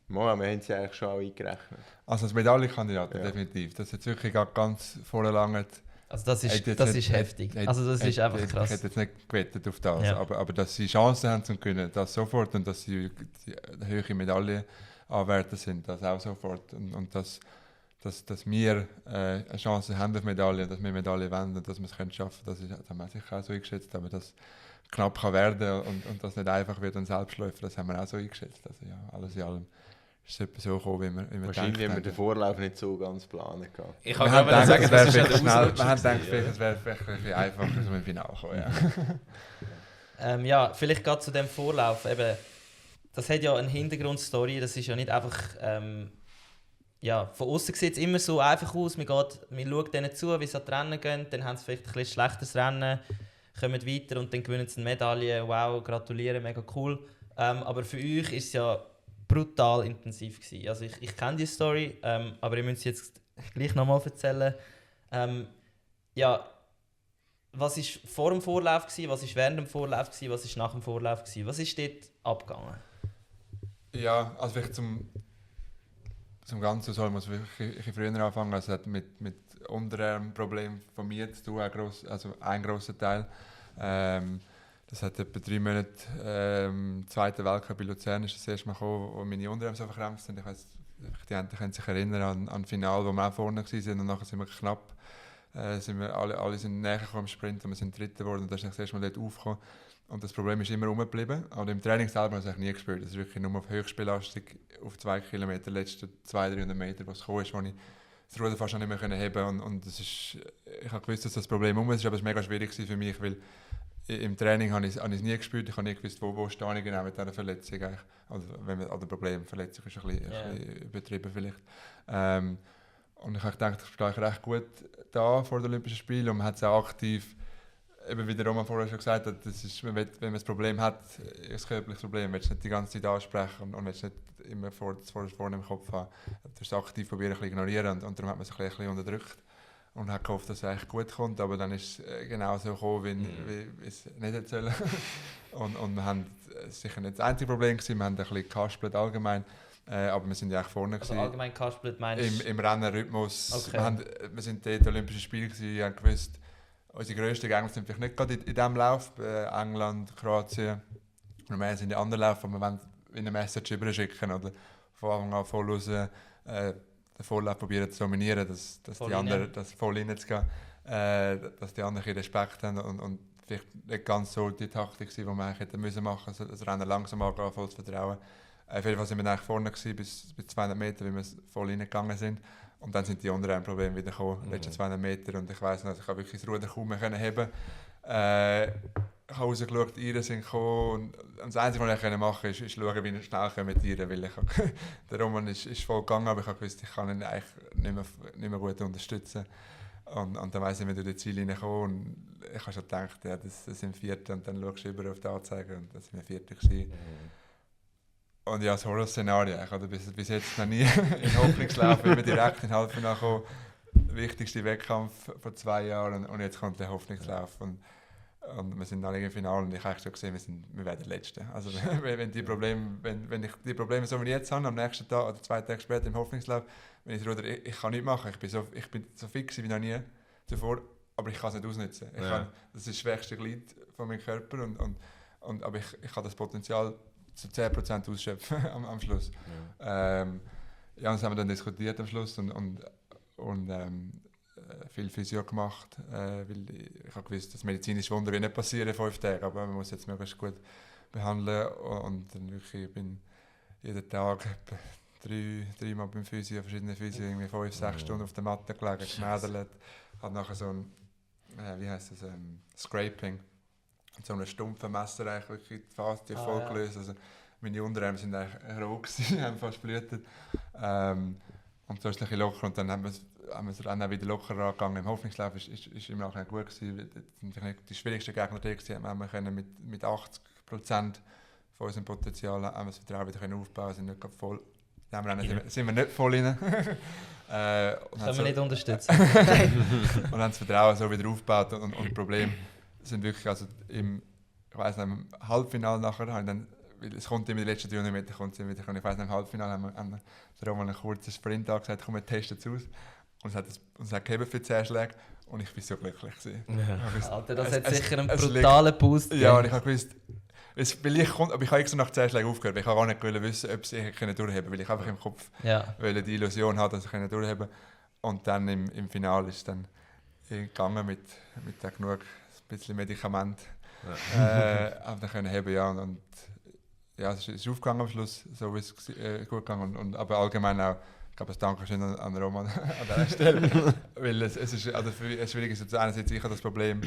wir haben sie eigentlich schon auch eingerechnet. Also als Medaillenkandidat, Ja. definitiv. Das hat wirklich ganz vorgelangt. Also das ist heftig. Also das ist einfach krass. Ich hätte jetzt nicht gewettet auf das, Ja. aber dass sie Chancen haben zu gewinnen, das sofort und dass sie die höhere Medaillenanwärter sind, das auch sofort. Und dass wir eine Chance haben auf Medaillen, dass wir Medaillen wollen und dass wir es schaffen können, das haben wir sicher auch so eingeschätzt, aber das knapp kann werden und das nicht einfach wird ein Selbstläufer, das haben wir auch so eingeschätzt. Also ja, alles in allem ist es etwa so gekommen, wie wir Wahrscheinlich haben wir gedacht den Vorlauf nicht so ganz planen gehabt. Ich Wir kann haben gerade gedacht, sagen, es das wäre ist vielleicht ja schnell, der wir haben Ausrutscher gedacht, gewesen, es wäre vielleicht ein bisschen einfacher, so im Finale kommen. Ja. Ja, vielleicht gerade zu dem Vorlauf. Eben, das hat ja eine Hintergrundstory. Das ist ja nicht einfach. Ja, von außen sieht es immer so einfach aus. Man schaut denen zu, wie sie an die Rennen gehen. Dann haben sie vielleicht ein bisschen schlechteres Rennen, kommen weiter und dann gewinnen sie eine Medaille. Wow, gratuliere, mega cool. Aber für euch ist es ja brutal intensiv gewesen. Also ich kenne die Story, aber ihr müsst es jetzt gleich nochmal erzählen. Ja, was war vor dem Vorlauf, was war während dem Vorlauf, was war nach dem Vorlauf? Was ist dort abgegangen? Ja, also vielleicht zum Ganzen soll man wirklich früher anfangen. Also es hat mit Unterarmproblemen von mir zu tun, ein grosser Teil. Das hat etwa 3 Monate Zweiter Weltcup in Luzern ist das erste Mal gekommen, wo meine Unterarme so verkrampft sind. Ich weiss, die einen können sich erinnern an das Finale, wo wir auch vorne waren und nachher sind wir knapp. Sind wir alle sind näher gekommen im Sprint und wir sind Dritter geworden und da ist das erste Mal dort aufgekommen. Und das Problem ist immer rumgeblieben. Aber im Training selber habe ich es nie gespürt. Das ist wirklich nur auf Höchstbelastung, auf 2 Kilometer, die letzten 200-300 Meter, was gekommen ist, wo ich das Ruder fast nicht mehr heben konnte. Und das ist, ich habe gewusst, dass das Problem ist, aber es war mega schwierig für mich, weil im Training habe ich es nie gespürt. Ich habe nie gewusst, wo stehe ich genau mit dieser Verletzung. Also, wenn man an dem Problem, Verletzung ist ein bisschen übertrieben vielleicht. Und ich habe gedacht, ich stehe recht gut da vor den Olympischen Spielen und man hat es auch aktiv, eben wie der Roman vorher schon gesagt hat, das ist, wenn man das Problem hat, ein körperliches Problem, willst du nicht die ganze Zeit ansprechen und willst nicht immer vorne im Kopf haben. Du musst es aktiv probieren, ein bisschen ignorieren und darum hat man es ein bisschen unterdrückt und hat gehofft, dass es eigentlich gut kommt, aber dann ist es genau so gekommen, wie es nicht hätte sollen. Und wir haben sicher nicht das einzige Problem gewesen, wir haben ein bisschen gehaspelt allgemein. Aber wir sind ja eigentlich vorne Also allgemein Kasplit meinst im Rennenrhythmus. Okay. Wir sind dort Olympische Spiele gewesen, wir haben gewusst, unsere grössten Gegner sind vielleicht nicht gerade in diesem Lauf, England, Kroatien. Wir sind in anderen Lauf, aber wir wollen eine Message überschicken oder von Anfang an voll raus den Vorlauf probieren zu dominieren, dass die anderen voll reinzugehen, dass die anderen ein Respekt haben und vielleicht nicht ganz so die Taktik war, die wir eigentlich hätten müssen machen, also das Rennen langsam angehen, voll zu vertrauen. Auf jeden Fall sind wir eigentlich vorne gewesen, bis 200 Meter, wie wir voll reingegangen sind. Und dann sind die Unterarmprobleme wieder gekommen, die letzten 200 Meter. Und ich weiss noch, ich habe wirklich das Ruder kaum mehr heben. Ich habe rausgeschaut, Iren sind gekommen. Und das Einzige, was ich machen konnte, ist schauen, wie ich schnell mit Iren. Weil der Roman ist voll gegangen, aber ich habe gewusst, ich kann ihn eigentlich nicht mehr gut unterstützen. Und dann weiss ich, wenn du durch die Ziellinie kommst und ich habe schon gedacht, ja, das sind Vierte und dann schaust du über auf die Anzeige und das sind wir Vierte gewesen. Und ja, das Horrorszenario, ich habe bis jetzt noch nie in Hoffnungslauf immer direkt in den Halbfinale gekommen. Der wichtigste Wettkampf vor 2 Jahren und jetzt kommt der Hoffnungslauf. Und wir sind alle im Finale und ich habe schon gesehen, wir werden Letzte. Also wenn ich die Probleme so wie jetzt habe, am nächsten Tag oder 2 Tage später im Hoffnungslauf, wenn ich ruder, ich kann nichts machen. Ich bin so fix wie noch nie zuvor, aber ich kann es nicht ausnutzen. Das ist das schwächste Glied von meinem Körper aber ich kann das Potenzial zu 10% ausschöpfen am Schluss. Ja, das haben wir dann diskutiert am Schluss und viel Physio gemacht, weil ich habe gewusst, das medizinische Wunder wird nicht passieren in 5 Tagen, aber man muss jetzt möglichst gut behandeln und dann wirklich bin jeden Tag 3 Mal beim Physio, verschiedene Physio, irgendwie 5-6 Stunden auf der Matte gelegen, gemädelt, hat nachher so ein, wie heisst das, Scraping, so einen stumpfen Messer eigentlich wirklich die Faszie voll gelöst, also meine Unterarme sind eigentlich roh gewesen, haben fast blutet. Und so ist es ein bisschen locker und dann haben wir es Rennen wieder locker angegangen. Im Hoffnungslauf ist im Nachhinein gut gewesen. Das sind die schwierigsten Gegner, die wir können mit 80% von unserem Potenzial haben wir das Vertrauen wieder aufbauen, sind nicht voll. Sind wir nicht voll rein. Können wir nicht unterstützen. Und haben das Vertrauen so wieder aufgebaut und das Problem sind wirklich, also im Halbfinale nachher, weil es kommt immer die letzten 300 Meter, ich weiss, im Halbfinale haben wir Roman einen kurzen Sprint angesagt, komm, wir testen es aus. Und es hat gegeben für 10 Schläge und ich war so glücklich. Alter, das hat sicher einen brutalen Boost gegeben. Ja, und ich habe gewusst, aber ich habe extra nach 10 Schlägen aufgehört, weil ich auch nicht wissen, ob sie durchheben können, weil ich einfach im Kopf die Illusion hatte, dass ich durchheben kann. Und dann im Finale ist es dann gegangen mit genug ein bisschen Medikament. Aber dann können heben, ja. Und ja, es ist aufgegangen am Schluss, so wie es gut gegangen. Aber allgemein auch, ich glaube, ein Dankeschön an Roman an dieser Stelle. Weil es ist also schwierig ist, einerseits ich habe das Problem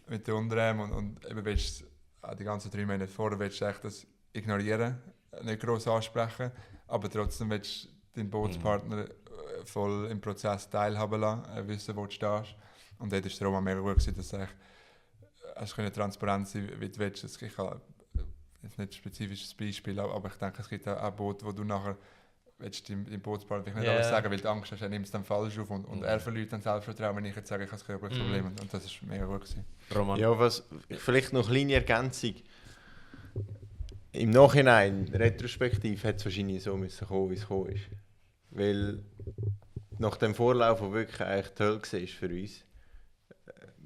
mit den Unterarmen und eben willst die ganzen 3 Monate vorher willst du das ignorieren, nicht gross ansprechen, aber trotzdem willst du deinen Bootspartner voll im Prozess teilhaben lassen, wissen, wo du stehst. Und dort war es Roman mega gut gewesen, dass es transparent sein wie du willst. Ich habe jetzt nicht ein spezifisches Beispiel, aber ich denke, es gibt auch Boote, wo du nachher deinem Bootspartner nicht alles sagen, weil du Angst hast, er nimmt es dann falsch auf und er verliert dann Selbstvertrauen, wenn ich jetzt sage, ich habe ein körperliches Problem. Und das war mega gut gewesen. Roman. Ja, vielleicht noch eine kleine Ergänzung. Im Nachhinein, retrospektiv, hat es wahrscheinlich so müssen kommen, wie es gekommen ist. Weil nach dem Vorlauf, der wirklich eigentlich die Hölle war für uns,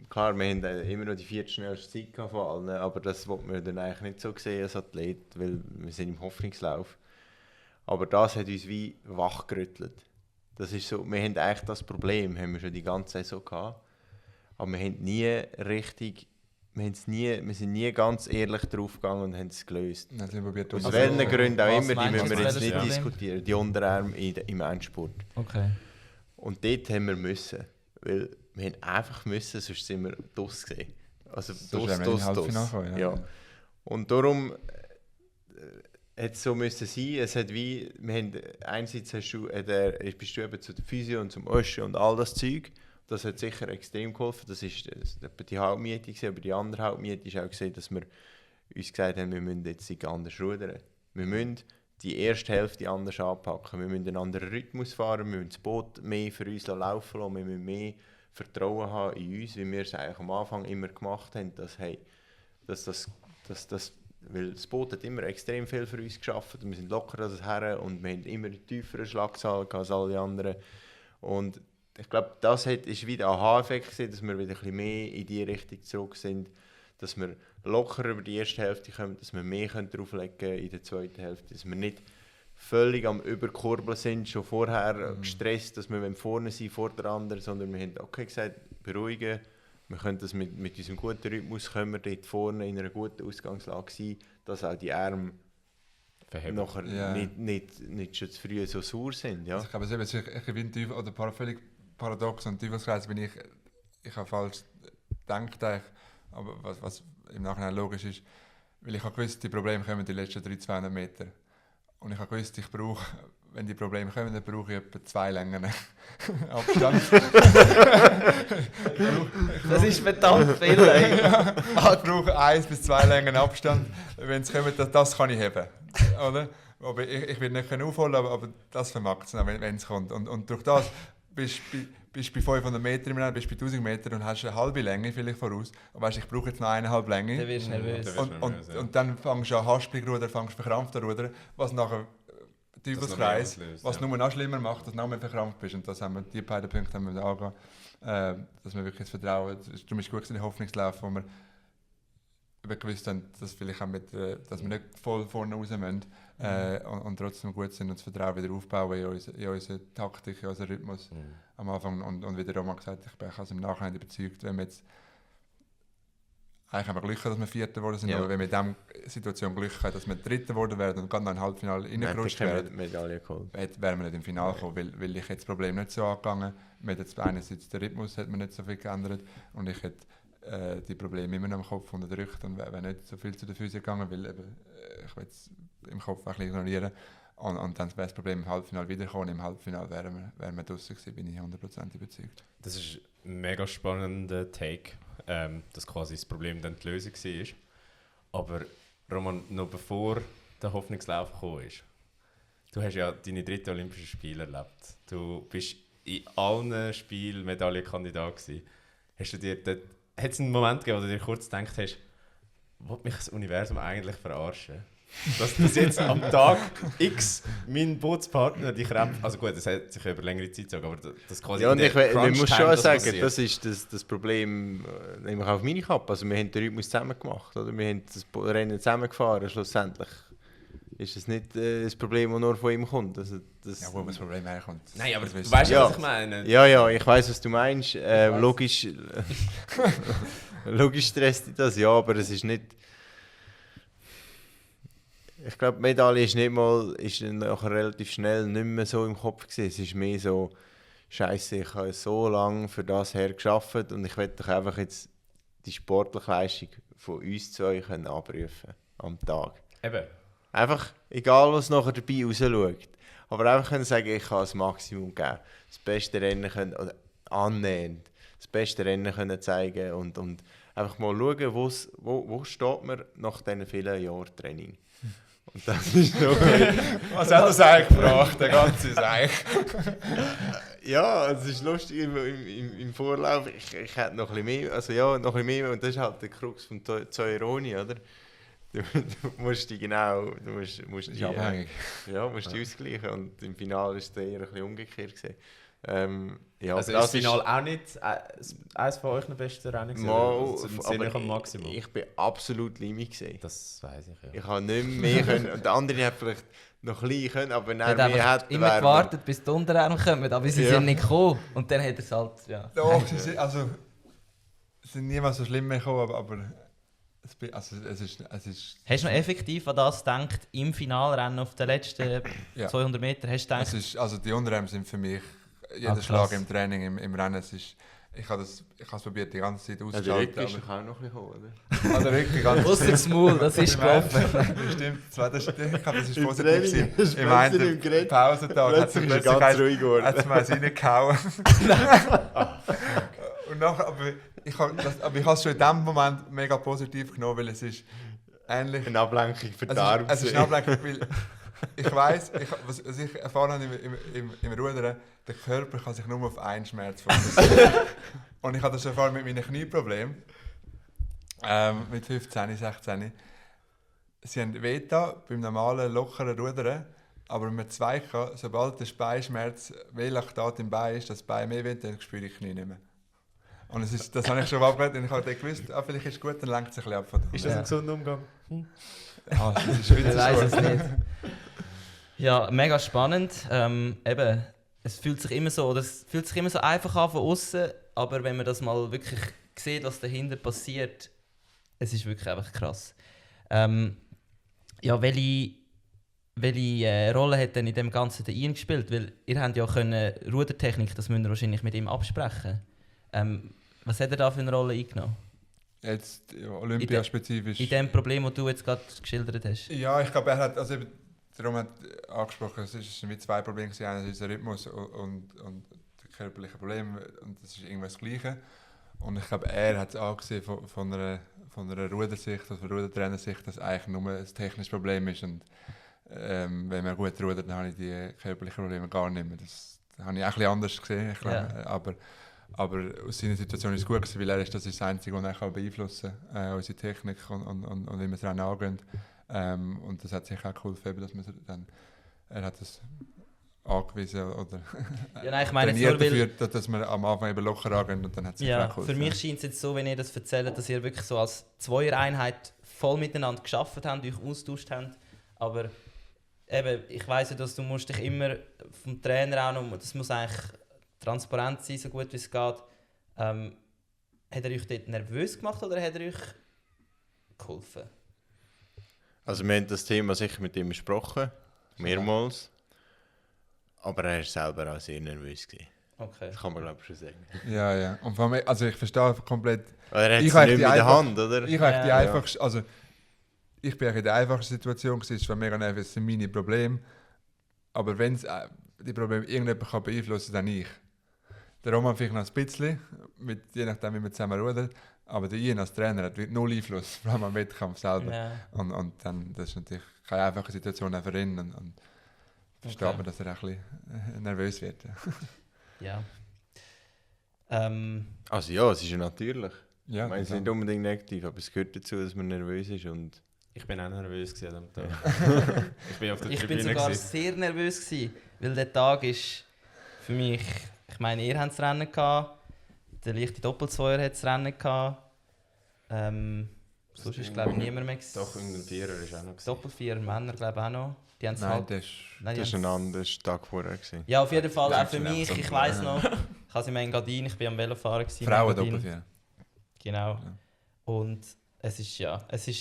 klar, wir haben immer noch die 4. schnellste Zeit von allen, aber das wollten wir dann eigentlich nicht so sehen als Athlet, weil wir sind im Hoffnungslauf. Aber das hat uns wie wachgerüttelt. Das ist so, wir haben eigentlich das Problem, haben wir schon die ganze Saison gehabt, aber wir haben wir sind nie ganz ehrlich drauf gegangen und haben es gelöst. Aus welchen Gründen auch immer, die müssen wir jetzt nicht diskutieren. Die Unterarme im Endsport. Okay. Und dort haben wir müssen, weil wir haben einfach müssen, sonst sind wir DOS gesehen. Also DOS. Ja. Und darum hat es so müssen sein. Es hat wie, wir haben, einerseits bist du eben zu der Physio und zum Öschen und all das Zeug. Das hat sicher extrem geholfen. Das war die Hauptmiete, aber die andere Hauptmiete ist auch gesehen, dass wir uns gesagt haben, wir müssen jetzt anders rudern. Wir müssen die erste Hälfte anders anpacken. Wir müssen einen anderen Rhythmus fahren, wir müssen das Boot mehr für uns laufen lassen, wir müssen mehr Vertrauen haben in uns, wie wir es eigentlich am Anfang immer gemacht haben, weil das Boot hat immer extrem viel für uns geschafft und wir sind locker als her und wir haben immer eine tiefere Schlagzahl als alle anderen. Und ich glaube, das ist wieder ein Aha-Effekt gewesen, dass wir wieder ein bisschen mehr in die Richtung zurück sind, dass wir locker über die erste Hälfte kommen, dass wir mehr drauflegen können in der zweiten Hälfte, dass wir nicht völlig am Überkurbeln sind, schon vorher gestresst, dass wir vorne sind vor der anderen, sondern wir haben gesagt, beruhigen, wir können das mit unserem guten Rhythmus, können wir dort vorne in einer guten Ausgangslage sein, dass auch die Arme nachher nicht schon zu früh so sauer sind. Ja. Also ich glaube, es ist völlig paradox und Teufelskreis bin ich habe falsch gedacht, aber was im Nachhinein logisch ist, weil ich habe gewusst, die Probleme kommen die letzten 200 Meter. Und ich habe gewusst, ich brauche, wenn die Probleme kommen, dann brauche ich etwa 2 Längen Abstand. Das ist verdammt viel. Ey. Ich brauche 1 bis 2 Längen Abstand. Wenn es kommt, das kann ich heben. Oder? Aber ich will nicht aufholen, aber das vermag es, wenn es kommt. Und durch das bist du bei 500 Metern im Rennen, bist du bei 1000 Metern und hast eine halbe Länge vielleicht voraus. Und weißt, ich brauche jetzt noch 1,5 Länge. Dann wirst du nervös. Und dann fängst du an haspelig rudern, fängst verkrampft an rudern, was nachher Teufelskreis, was nur noch schlimmer macht, dass du noch mehr verkrampft bist. Und das haben wir, die beiden Punkte haben wir angehen, dass wir wirklich das Vertrauen, darum ist gut der Hoffnungslauf, wo wir gewusst haben, dass, vielleicht auch dass wir nicht voll vorne raus müssen und trotzdem gut sind und das Vertrauen wieder aufbauen in unsere Taktik, in unseren Rhythmus am Anfang. Und wie der Roman gesagt hat, ich bin also im Nachhinein überzeugt, wenn wir jetzt eigentlich haben wir Glück gehabt, dass wir Vierter geworden sind, aber wenn wir in dieser Situation Glück haben, dass wir Dritter geworden wären und gerade noch ein Halbfinale reingerutscht wären, wären wir nicht im Finale gekommen, weil ich jetzt das Problem nicht so angegangen. Wir hat jetzt einerseits den Rhythmus hat man nicht so viel geändert und ich hätte die Probleme immer noch im Kopf unterdrückt und wäre nicht so viel zu den Füßen gegangen, weil eben, ich will es im Kopf ein bisschen ignorieren. Und dann wäre das Problem im Halbfinale wiederkommen. Im Halbfinale wären wir draussen gewesen, bin ich 100% überzeugt. Das ist ein mega spannender Take, dass quasi das Problem dann die Lösung war. Aber Roman, noch bevor der Hoffnungslauf gekommen ist, du hast ja deine 3. Olympischen Spiele erlebt. Du bist in allen Spielen Medaillenkandidat gewesen. Hast du dir dort, hat es einen Moment gegeben, wo du dir kurz gedacht hast, will mich das Universum eigentlich verarschen? Dass jetzt am Tag X mein Bootspartner die Krämpfe, also gut, das hat sich über längere Zeit gesagt, aber das quasi ja, und ich muss schon sagen, passiert. das ist das Problem, nehme ich auf meine Kappe. Also wir haben den Rhythmus zusammen gemacht, oder? Wir haben das Rennen zusammen gefahren, schlussendlich. Ist es nicht das Problem, das nur von ihm kommt? Also Ja, wo das Problem herkommt. Nein, aber du weißt ja, was ich meine. Ja, ich weiss, was du meinst. Logisch stresst dich das, ja, aber es ist nicht... Ich glaube, die Medaille ist dann nachher relativ schnell nicht mehr so im Kopf gewesen. Es ist mehr so, Scheiße, ich habe so lange für das her gearbeitet und ich will doch einfach jetzt die sportliche Leistung von uns zu euch abrufen am Tag. Eben. Einfach, egal was nachher dabei rausschaut, aber einfach können sagen, ich kann das Maximum geben. Das beste Rennen können, oder annähernd, das beste Rennen können zeigen und einfach mal schauen, wo steht man nach diesen vielen Jahren Training. Und das ist so. Was hat das eigentlich gebracht, der ganze Seich? Ja, es ist lustig im Vorlauf. Ich hätte noch ein bisschen mehr, also ja, noch ein bisschen mehr, und das ist halt der Krux von Zoeroni, oder? Du musst die genau, du musst die, abhängig. Musst die ausgleichen und im Finale war es eher ein bisschen umgekehrt gewesen. Ja, also ist das Finale auch nicht eines von euch besten Rennen gewesen? Aber am Maximum? Ich bin absolut limit gewesen. Das weiss ich, ja. Ich habe nicht mehr können. Und der andere hat vielleicht noch ein bisschen können, aber wenn er Er mehr hat hat, immer gewartet, bis die Unterarme kommen, aber sie sind nicht gekommen. Und dann hat er es halt, ja. Doch, sie sind niemals so schlimm mehr gekommen, aber es ist... Hast du noch effektiv an das gedacht, im Finalrennen auf den letzten 200 Meter? Hast du gedacht? Also die Unterarme sind für mich, jeder Schlag im Training, im Rennen, ich habe es probiert, die ganze Zeit auszuschalten. Der Rücken ist auch noch ein bisschen gekommen, oder? Also der Rücken ganz... Ausser das Maul, das ist gelaufen. Stimmt, ich glaube, das ist Im positiv Training, gewesen. Im einen Pausentag hat es plötzlich ganz ruhig geworden. Hat es mir eins reingehauen. Und nachher, aber ich habe es schon in dem Moment mega positiv genommen, weil es ist ähnlich... Eine Ablenkung für die Arme. Es ist eine Ablenkung, weil ich weiss, was ich erfahren habe im Rudern, der Körper kann sich nur auf einen Schmerz fokussieren. Und ich habe das erfahren mit meinen Knieproblemen. Mit 15, 16. Sie haben wehgetan beim normalen, lockeren Rudern, aber mit Zweichen, sobald der Beinschmerz, Laktat im Bein ist, das Bein mehr weht, dann spüre ich die Knie nicht mehr. Und das habe ich schon abgehört und ich habe dann gewusst, vielleicht ist es gut, dann lenkt es ein bisschen ab von der Ist das ein gesunder Umgang? das ist Ich weiß es nicht. Ja, mega spannend. Eben, es fühlt sich immer so einfach an von außen, aber wenn man das mal wirklich sieht, was dahinter passiert, es ist wirklich einfach krass. Ja, welche Rolle hat denn in dem Ganzen der Ian gespielt? Weil ihr habt ja Rudertechnik, das müsst ihr wahrscheinlich mit ihm absprechen. Was hat er da für eine Rolle eingenommen? Jetzt olympiaspezifisch. In dem Problem, das du jetzt gerade geschildert hast? Ja, ich glaube, er hat, also darum hat angesprochen, es ist mit zwei Problemen gewesen, einerseits der Rhythmus und der körperliche Probleme und das ist irgendwas das Gleiche. Und ich glaube, er hat es angesehen von einer Rudersicht, also von einer Rudertrainersicht, dass es eigentlich nur ein technisches Problem ist und wenn man gut rudert, dann habe ich die körperlichen Probleme gar nicht mehr. Das habe ich auch ein bisschen anders gesehen, ich glaube, aber aus seiner Situation ist es gut gewesen, weil das ist das Einzige, was er beeinflussen kann, unsere Technik und wie wir es dann angehen. Und das hat sicher auch geholfen, dass man dann, er hat das angewiesen oder Ja, nein, ich meine trainiert jetzt nur, dafür, dass wir am Anfang eben locker angehen und dann hat es sicher auch geholfen. für mich scheint es jetzt so, wenn ihr das erzählt, dass ihr wirklich so als Zweiereinheit voll miteinander gearbeitet habt, euch austauscht habt, aber eben, ich weiss ja, dass du musst dich immer vom Trainer auch noch, das muss eigentlich transparent sein, so gut wie es geht. Hat er euch dort nervös gemacht oder hat er euch geholfen? Also wir haben das Thema sicher mit ihm besprochen, mehrmals. Aber er war selber auch sehr nervös gewesen. Okay. Das kann man glaube ich schon sagen. Ja. Und vor allem, also ich verstehe komplett. Oder er hat Ich es habe nicht die mit der einfach- Hand, oder? Ich habe die Ja. einfachste, also ich bin in der einfachsten Situation gewesen, es war mega nervös, das sind meine Probleme. Aber wenn es die Probleme irgendjemand kann beeinflussen, dann ich. Der Roman vielleicht noch ein bisschen, je nachdem wie wir zusammen rudern. Aber der Ian als Trainer hat null Einfluss, vor allem am Wettkampf selber. Ja. Und dann, das ist natürlich keine einfache Situation auch für ihn. Und versteht man, dass er auch ein bisschen nervös wird. Ja. Also ja, es ist ja natürlich. Ja, Ich meine, es ist nicht unbedingt negativ, aber es gehört dazu, dass man nervös ist. Und Ich bin auch nervös gewesen an dem Tag. Ich bin auf der Ich bin Tribüne sogar gewesen. sehr nervös gewesen, weil der Tag ist für mich, ich meine, ihr habt das Rennen gehabt, der leichte Doppelzweier hat das Rennen gehabt. Sonst ist glaube ich niemand mehr gewesen. Doch, irgendein Vierer ist auch noch gewesen. Doppelvierer Männer glaube ich auch noch. Die haben es Nein, halt. das ist... Nein, die das war ein haben's- anderer Tag vorher. Gewesen. Ja, auf jeden Fall Das auch ist für schon mich. so Ich weiss noch, ich habe es in Engadin, ich bin am Velofahren gewesen. in Frauen Engadin. Doppelvier. Genau. Ja. Und die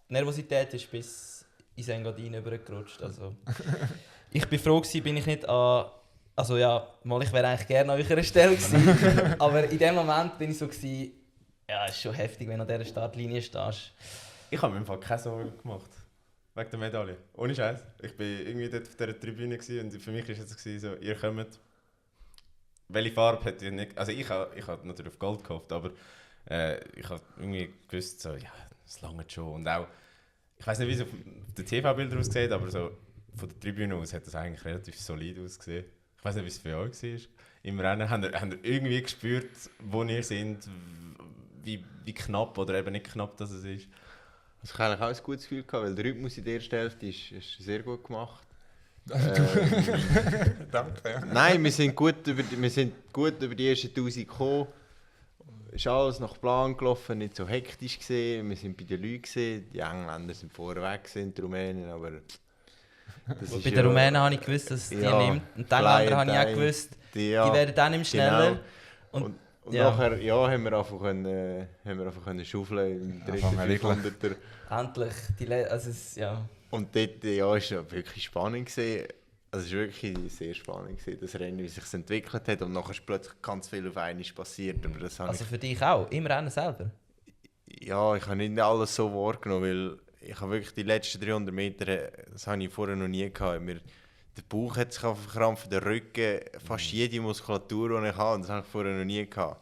Nervosität ist bis ins Engadin übergerutscht. Also, ich bin froh gewesen, bin ich nicht an, also ja, ich wäre eigentlich gerne an eurer Stelle gewesen, aber in dem Moment bin ich so gewesen, ja, es ist schon heftig, wenn du an dieser Startlinie stehst. Ich habe mir im Fall keine Sorgen gemacht. Wegen der Medaille. Ohne Scheiß. Ich war irgendwie dort auf dieser Tribüne gewesen und für mich war es jetzt so, ihr kommt. Welche Farbe hätte ihr nicht... Also ich habe natürlich auf Gold gehofft, aber ich habe irgendwie gewusst, so, ja, das lange schon. Und auch, ich weiß nicht, wie es auf den TV-Bildern aussieht, aber so von der Tribüne aus hat das eigentlich relativ solid ausgesehen. Ich weiß nicht, wie es für euch war. Im Rennen habt ihr irgendwie gespürt, wo ihr seid, wie knapp oder eben nicht knapp das es ist. Also ich habe eigentlich auch ein gutes Gefühl gehabt, weil der Rhythmus in der ersten Hälfte ist sehr gut gemacht. Danke. Ja. Nein, wir sind gut über die ersten 1000 gekommen. Es ist alles nach Plan gelaufen, nicht so hektisch gesehen. Wir sind bei den Leuten gesehen. Die Engländer sind vorweg gewesen, die Rumänen, aber das Bei ist den ja- Rumänen habe ich gewusst, dass es die Ja, nimmt. Und die Engländer habe ich auch klein, gewusst, die die werden dann im schneller. Und ja. nachher haben wir einfach können schaufeln im Anfangen dritten regeln. 500er. Endlich, also ja. Und dort war es ja wirklich spannend gewesen. Also es war wirklich sehr spannend gewesen, das Rennen, wie es sich entwickelt hat. Und nachher ist plötzlich ganz viel auf einmal passiert. Aber das habe Also für dich auch, im Rennen selber? ich habe nicht alles so wahrgenommen, weil ich habe wirklich die letzten 300 Meter, das habe ich vorher noch nie gehabt. Der Bauch hat sich verkrampft, der Rücken, fast jede Muskulatur, die ich habe, das habe ich vorher noch nie gehabt.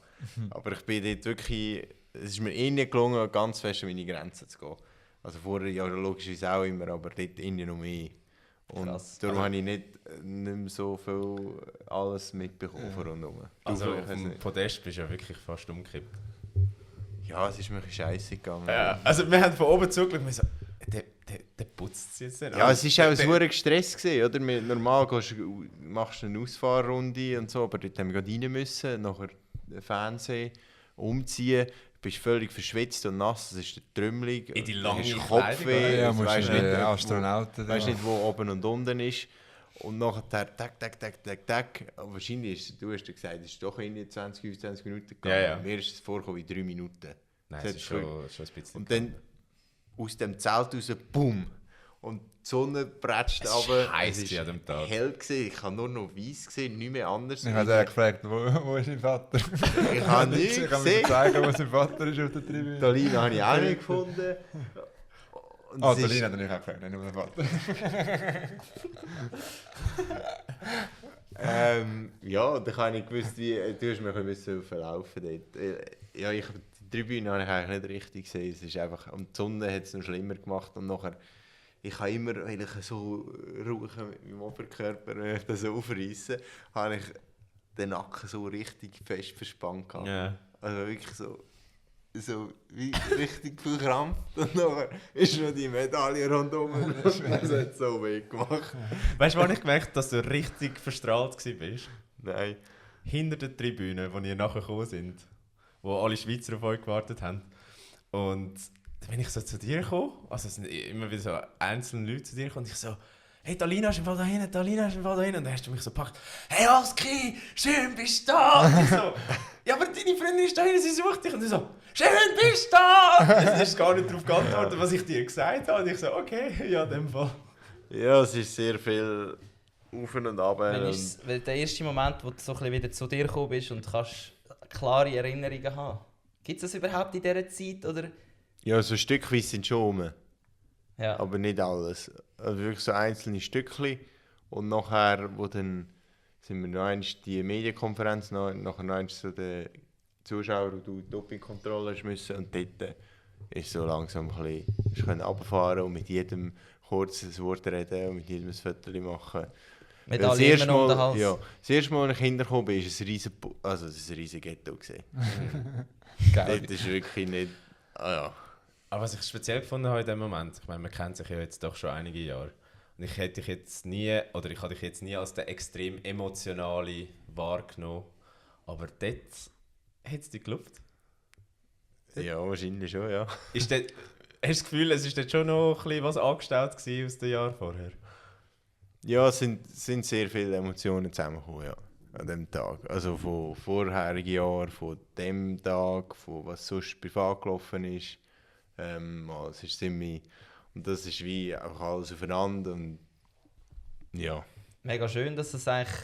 Aber ich bin dort wirklich, es ist mir innen gelungen, ganz fest an meine Grenzen zu gehen. Also vorher ja logischerweise auch immer, aber dort innen noch mehr. Und Krass. darum habe ich nicht mehr so viel alles mitbekommen von rundherum. Also Du auf vielleicht dem nicht. Podest bist du ja wirklich fast umgekippt. Ja, es ist mir ein bisschen scheisse gegangen. Ja, also wir haben von oben zugeschaut und wir so, der putzt es jetzt nicht. Ja, es war auch ein Der- hoher Stress gewesen, oder? Normal machst du eine Ausfahrrunde und so, aber dort haben wir gerade rein müssen, nachher den Fernsehen umziehen. Du bist völlig verschwitzt und nass, es ist der Trümmelig. In die du lange hast Kleidung, Kopfweh, Ja, du musst weisst du nicht, Astronauten... Weißt nicht, wo oben und unten ist. Und nachher tak. Aber wahrscheinlich ist du hast ja gesagt, es ist doch irgendwie 20, 25 Minuten gegangen. Ja, ja. Mir ist es vorgekommen wie 3 Minuten. Nein, Das es hat ist schon ein bisschen... Und dann aus dem Zelt raus, boom! Und die Sonne prätscht Es ist runter. heiß Es gewesen an dem Tag. hell gewesen. Ich habe nur noch weiß gesehen, nichts mehr anders. Ich habe ihn gefragt, wo ist dein Vater? Ich habe nichts Ich kann mir gesehen. zeigen, wo sein Vater ist auf der Tribüne. Talina habe ich auch nicht gefunden. Und Ah, es ist- Berlin hat natürlich auch gefragt, nicht nur der Vater. Ja, da habe ich gewusst, wie du hast mich ein bisschen verlaufen dort. Ja, die Tribüne habe ich eigentlich nicht richtig gesehen. Es ist einfach, und die Sonne hat es noch schlimmer gemacht und nachher, ich habe immer, weil ich so rauchen mit meinem Oberkörper, wenn ich das so aufreisse, habe ich den Nacken so richtig fest verspannt gehabt. Ja. Also wirklich so wie richtig viel Krampf. Und nachher ist noch die Medaille rundum und das hat so weh gemacht. Weißt du, wann ich gemerkt habe, dass du richtig verstrahlt warst? Nein. Hinter der Tribüne, wo ihr nachher gekommen sind, wo alle Schweizer auf euch gewartet haben. Und dann bin ich so zu dir gekommen, also es sind immer wieder so einzelne Leute zu dir gekommen und ich so, hey, Talina ist im Fall da hinten, Talina ist im Fall da hinten. Und dann hast du mich so gepackt, hey Oski, schön bist du da. Und ich so, ja, aber deine Freundin ist da hinten, sie sucht dich. Und du so, schön bist du da. Es ist gar nicht darauf geantwortet, was ich dir gesagt habe. Und ich so, okay, ja, in dem Fall. Ja, es ist sehr viel auf und ab. Weil der erste Moment, wo du so ein bisschen wieder zu dir gekommen bist und kannst klare Erinnerungen haben. Gibt es das überhaupt in dieser Zeit? Oder? Ja, so stückweise sind schon rum, Ja. aber nicht alles. Also wirklich so einzelne Stückchen. Und nachher, wo dann sind wir noch einmal die Medienkonferenz, nachher noch einmal so den Zuschauer, die du Dopingkontrolle müssen. Und dort ist so langsam ein bisschen, ich konnte runterfahren und mit jedem kurz ein Wort reden und mit jedem ein Foto machen. Mit Weil allen immer um den Hals. Ja, das erste Mal, als ich hintergekommen bin, war es ein riesen Ghetto. Geil. Dort ist wirklich nicht... Ah ja. Aber was ich speziell gefunden habe in dem Moment, ich meine, man kennt sich ja jetzt doch schon einige Jahre. Und ich habe dich jetzt nie als der extrem emotionale wahrgenommen. Aber dort hat es dich gelobt. Ja, wahrscheinlich schon, ja. Hast du das Gefühl, es war dort schon noch ein bisschen was angestellt gewesen aus den Jahren vorher? Ja, es sind sehr viele Emotionen zusammengekommen, ja, an dem Tag. Also von vorherigen Jahren, von dem Tag, von was sonst privat gelaufen ist. Es ist ziemlich... Und das ist wie einfach alles aufeinander und... Ja. Mega schön, dass du es eigentlich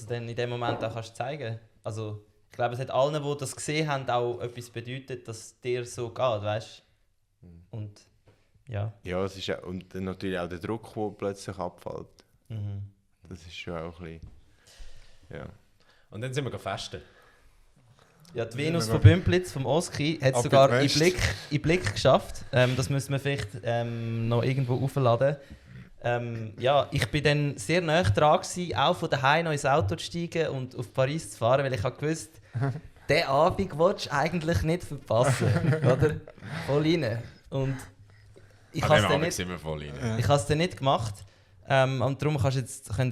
dann in dem Moment auch kannst zeigen. Also ich glaube, es hat allen, die das gesehen haben, auch etwas bedeutet, dass es dir so geht, weißt du? Und ja. Ja, es ist auch, und dann natürlich auch der Druck, der plötzlich abfällt. Mhm. Das ist schon auch ein bisschen... Ja. Und dann sind wir festen. Ja, die Venus von Bümplitz, vom Oski, hat es Ab sogar in in die Blick geschafft. Das müssen wir vielleicht noch irgendwo aufladen. Ja, ich bin dann sehr nahe dran gewesen, auch von daheim noch ins Auto zu steigen und auf Paris zu fahren, weil ich habe gewusst, diesen Abend willst du eigentlich nicht verpassen, oder? Voll rein. Und ich habe es dann nicht... sind wir voll rein. Ich habe es dann nicht gemacht. Und darum könnt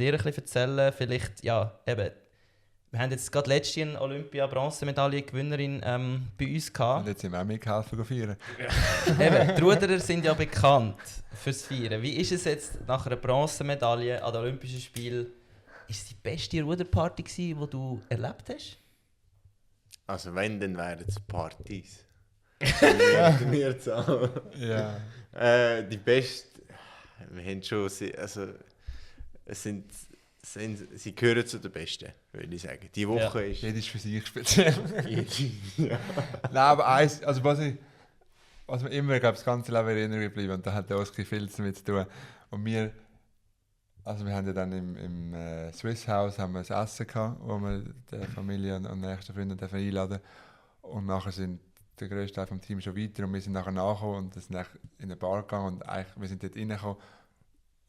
ihr ein bisschen erzählen, vielleicht, ja, eben, wir haben jetzt gerade letztes Jahr eine Olympia-Bronzemedaille-Gewinnerin bei uns Und gehabt. jetzt sind wir auch mitgeholfen feiern. Eben, die Ruderer sind ja bekannt fürs Feiern. Wie ist es jetzt nach einer Bronzemedaille an den Olympischen Spielen? Ist es die beste Ruderparty gewesen, die du erlebt hast? Also wenn, dann wären es Partys. Wir zusammen. Ja. Die beste... Wir haben schon... Also, sie gehören zu den Besten, würde ich sagen. Die Woche ist... Jeder ist für sich speziell. ja. Nein, aber eins, also was mir immer, glaube das ganze Leben in Erinnerung bleibt, und da hat der Oski viel damit zu tun. Und wir haben ja dann im Swiss House haben wir ein Essen gehabt, wo wir die Familie und nächsten Freunde einladen. Und nachher sind der grösste Teil vom Team schon weiter und wir sind nachher nachgekommen und sind in eine Bar gegangen und eigentlich, wir sind dort reingekommen.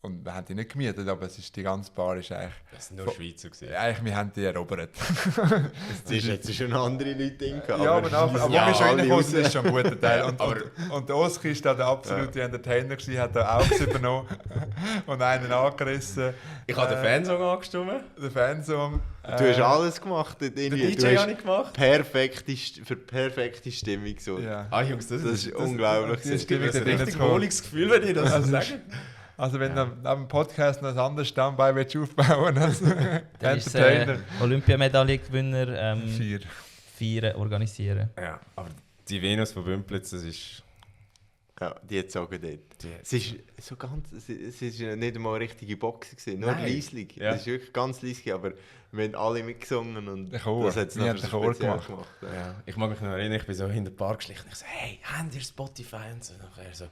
Und wir haben die nicht gemietet, aber die ganze Bar ist eigentlich... Das waren nur Schweizer. Eigentlich, wir haben die erobert. Es ist jetzt schon andere Leute drin. Ja, aber wo wir schon reingekommen sind, ist schon ein guter Teil. Und der Oski war da der absolute Entertainer, hat da auch übernommen und einen angerissen. Ich habe den Fansong angestimmt. Den Fansong. Du hast alles gemacht. Dort Den irgendwie. DJ habe ich gemacht. Für perfekte Stimmung. So. Ja. Ah Jungs, das ist unglaublich. die Stimmung Das ist ein drin richtig zu kommen. wohliges Gefühl, wenn ich das so sage. Also wenn du neben dem Podcast noch ein anderes Standbein willst aufbauen als Dann ist Entertainer. Olympiamedaillengewinner 4. feiern, organisieren. Ja, aber die Venus von Bümplitz, das ist... Ja, die hat sagen dort. Es ist so ganz, es ist nicht einmal eine richtige Box gewesen, nur Nein. leislich. Ja. Es ist wirklich ganz leislich, aber wir haben alle mitgesungen und Der Chor. das hat es Wir noch haben den so Chor speziell gemacht. Ja. Ja, ich mag mich noch erinnern, ich bin so hinter der Bar geschlichen und ich so, hey, habt ihr Spotify? Und so, nachher so,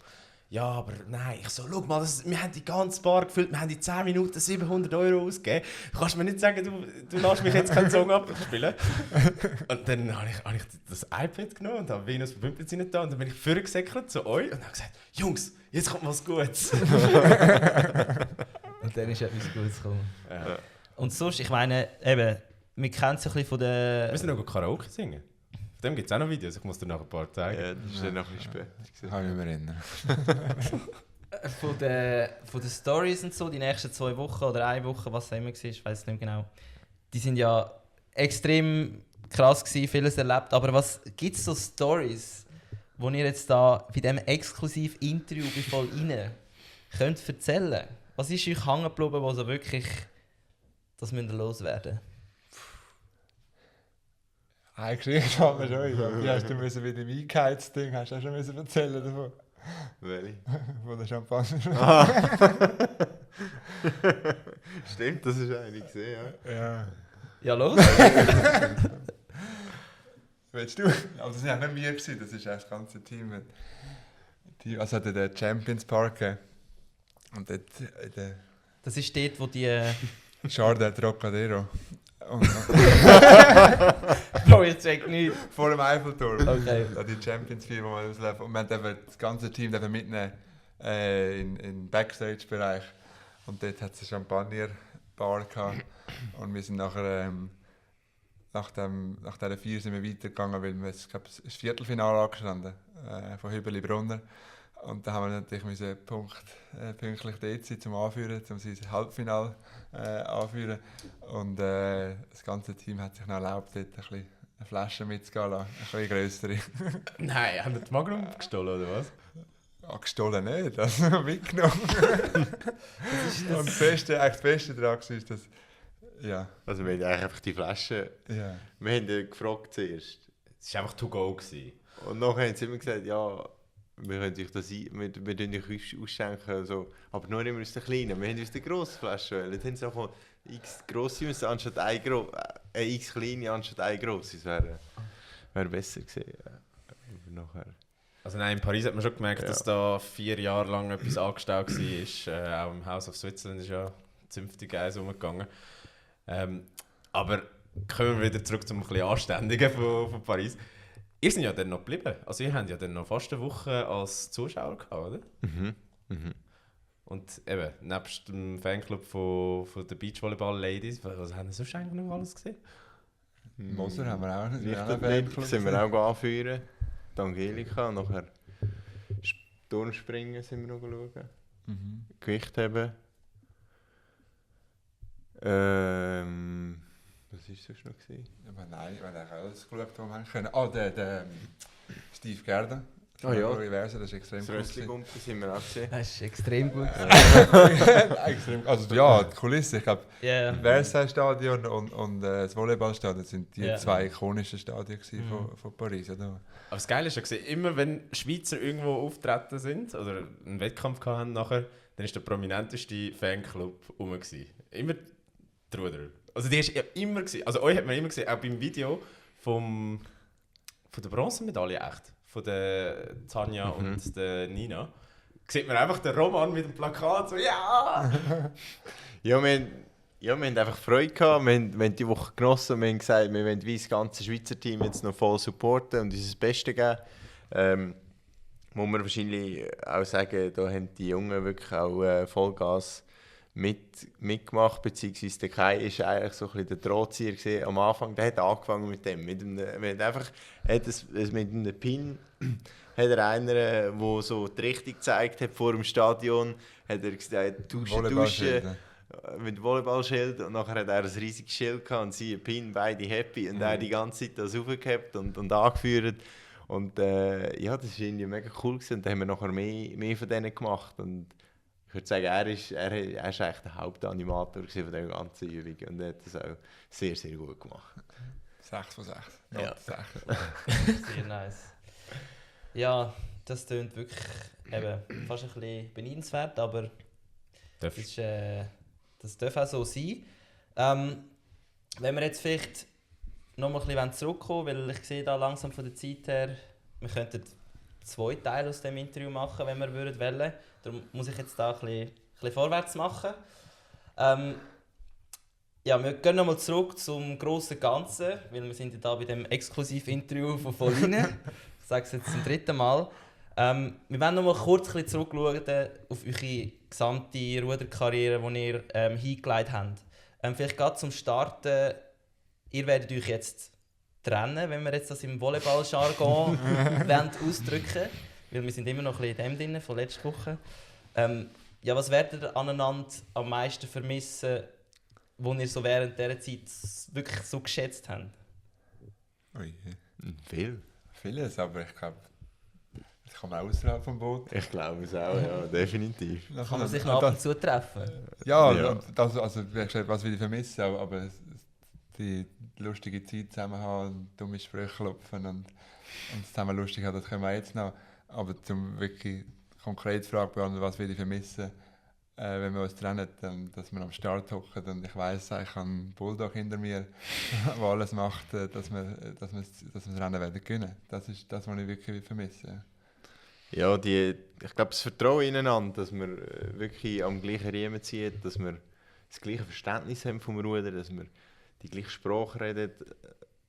ja, aber nein, ich so, schau mal, wir haben die ganze Bar gefüllt, wir haben in 10 Minuten 700 € ausgegeben. Du kannst mir nicht sagen, du lässt mich jetzt keinen Song abspielen. Und dann habe ich das iPad genommen und habe Venus von Bümplitz rein da und dann bin ich vorgesäckelt zu euch und habe gesagt, Jungs, jetzt kommt was Gutes. Und dann ist etwas Gutes gekommen. Ja. Und sonst, ich meine, eben, wir kennen es ein bisschen von der... Wir sind noch Karaoke singen. Von dem gibt es auch noch Videos, ich muss dir nachher ein paar zeigen. Ja, das ist dann noch ein bisschen spät. Kann ich mich erinnern. Von den Stories und so, die nächsten 2 Wochen oder 1 Woche, was auch immer war, ich weiß es nicht genau. Die sind ja extrem krass gewesen, vieles erlebt. Aber was gibt es so Stories, die ihr jetzt da bei diesem exklusiven Interview bei voll rein könnt erzählen? Was ist euch hängen geblieben, wo so wirklich das müsst ihr loswerden? Eine Geschichte haben wir schon. Ja. Die hast du müssen bei dem Eingeheizten-Ding hast du auch schon müssen erzählen davon. Welche? Von der Champagner. Stimmt, das ist eine gesehen, ja. Ja. Ja, los! Willst du? Aber das waren ja nicht wir, das war das ganze Team. Also hatte der Champions Park gegeben. Und dort Das ist dort, wo die... Jardin Trocadero. Und Bro, ich check nicht. vor dem Eiffelturm. Okay. Die Champions 4, wo wir auslaufen. Und wir haben eben das ganze Team mitnehmen in den Backstage-Bereich. Und dort hat es eine Champagner-Bar gehabt. Und wir sind nachher, nach dieser 4 sind wir weitergegangen, weil wir, ich glaube, das Viertelfinale angestanden von Hübeli-Brunner. Und da haben wir natürlich pünktlich dort sein, zum Anführen, um sein Halbfinale anführen. Und das ganze Team hat sich noch erlaubt, dort eine Flasche mitzugehen lassen, eine größere. Nein, haben wir die Magnum gestohlen oder was? Gestohlen nicht, also mitgenommen. Und das Beste daran war, dass... Ja. Also wir haben eigentlich einfach die Flasche... Ja. Wir haben ja gefragt zuerst. Es war einfach to go gewesen. Und nachher haben sie immer gesagt, ja... Wir können euch das wir ausschenken, also, aber nur immer aus der kleinen. Wir haben uns die grosse Flasche wollen. Dann haben sie auch x grosse müssen, anstatt x kleine anstatt eine grosse. Das wäre besser gewesen. Nachher. Also nein, in Paris hat man schon gemerkt, Ja. dass da 4 Jahre lang etwas angestaut war. Auch im House of Switzerland ist ja zünftig eins rumgegangen. Aber kommen wir wieder zurück zum ein bisschen Anständigen von Paris. Ihr seid ja dann noch geblieben. Also ihr habt ja dann noch fast eine Woche als Zuschauer gehabt, oder? Mhm. Mhm. Und eben, nebst dem Fanclub von der Beachvolleyball-Ladies, was haben Sie sonst eigentlich noch alles gesehen? Moser haben wir auch nicht. Leichtathletik sind wir auch anführen. Die Angelika, und nachher Turmspringen sind wir noch schauen. Mhm. Gewichtheben. Was war sonst noch? Aber nein, wir haben alles geschaut, was wir haben können. Ah, der Steve Gerda. Ah ja. Das ist extrem Das cool. Röstli-Gumpen sind wir auch gesehen. Das ist extrem gut. Extrem, also ja, die Kulisse. Ich glaube, Ja. das Versailles-Stadion und das Volleyballstadion sind die Ja. 2 ikonischen Stadien von Paris. Oder? Aber das Geile ist ja gewesen, immer wenn Schweizer irgendwo auftreten sind oder einen Wettkampf hatten nachher, dann war der prominenteste Fanclub rum gewesen. Immer die Ruderer. Also die ist ja immer gewesen. Also euch hat man immer gesehen, auch beim Video von der Bronzemedaille echt, von der Tanja und der Nina, sieht man einfach den Roman mit dem Plakat so ja. Ja, wir haben einfach Freude gehabt. Wir haben die Woche genossen. Wir haben gesagt, wir wollen das ganze Schweizer Team jetzt noch voll supporten und uns das Beste geben. Muss man wahrscheinlich auch sagen, da haben die Jungen wirklich auch Vollgas mitgemacht, beziehungsweise der Kai war eigentlich so ein bisschen der Drohzieher gewesen. Am Anfang. Der hat angefangen mit dem. Mit einem Pin hat er einen, der so die Richtung gezeigt hat vor dem Stadion, hat er gesagt, duschen. Mit Volleyballschild, und nachher hat er ein riesiges Schild gehabt und sie, Pin, beide happy, und er die ganze Zeit das aufgehabt und angeführt. Und ja, das war irgendwie mega cool gewesen. Und dann haben wir nachher mehr von denen gemacht. Und ich würde sagen, er ist eigentlich der Hauptanimator von dieser ganzen Übung und er hat das auch sehr, sehr gut gemacht. 6 von 6. Ja. 6. Sehr nice. Ja, das klingt wirklich eben fast ein bisschen beneidenswert, aber das darf auch so sein. Wenn wir jetzt vielleicht noch mal ein bisschen zurückkommen, weil ich sehe da langsam von der Zeit her, wir könnten 2 Teile aus dem Interview machen, wenn wir wollen. Darum muss ich jetzt da ein bisschen vorwärts machen. Ja, wir gehen nochmal zurück zum grossen Ganzen, weil wir sind ja da bei dem Exklusiv-Interview von Voline. Ich sage es jetzt zum 3. Mal. Wir wollen nochmal kurz ein bisschen zurückschauen auf eure gesamte Ruderkarriere, die ihr hingelegt habt. Vielleicht gerade zum Starten, ihr werdet euch jetzt trennen, wenn wir jetzt das im Volleyball-Jargon ausdrücken, weil wir sind immer noch ein bisschen in dem drin, von letzter Woche. Ja, was werdet ihr aneinander am meisten vermissen, wo ihr so während dieser Zeit wirklich so geschätzt habt? Ui, Viel. vieles, aber ich glaube, das kann man außerhalb vom Boot. Ich glaube es auch, ja, definitiv. Kann man sich noch ab und zu treffen? Ja, Ja. Das, also wie gesagt, was will ich vermissen, aber die lustige Zeit zusammen haben, dumme Sprüche klopfen und zusammen lustig haben, das können wir jetzt noch. Aber zum wirklich konkret Frage beantworten, was will ich vermissen, wenn wir uns trennen, dann, dass wir am Start hocken und ich weiss, ich habe einen Bulldog hinter mir, der alles macht, dass wir das Rennen werden gewinnen. Das ist das, was ich wirklich vermisse. Ja, ich glaube, das Vertrauen ineinander, dass wir wirklich am gleichen Riemen ziehen, dass wir das gleiche Verständnis haben vom Ruder, dass wir die gleiche Sprache reden,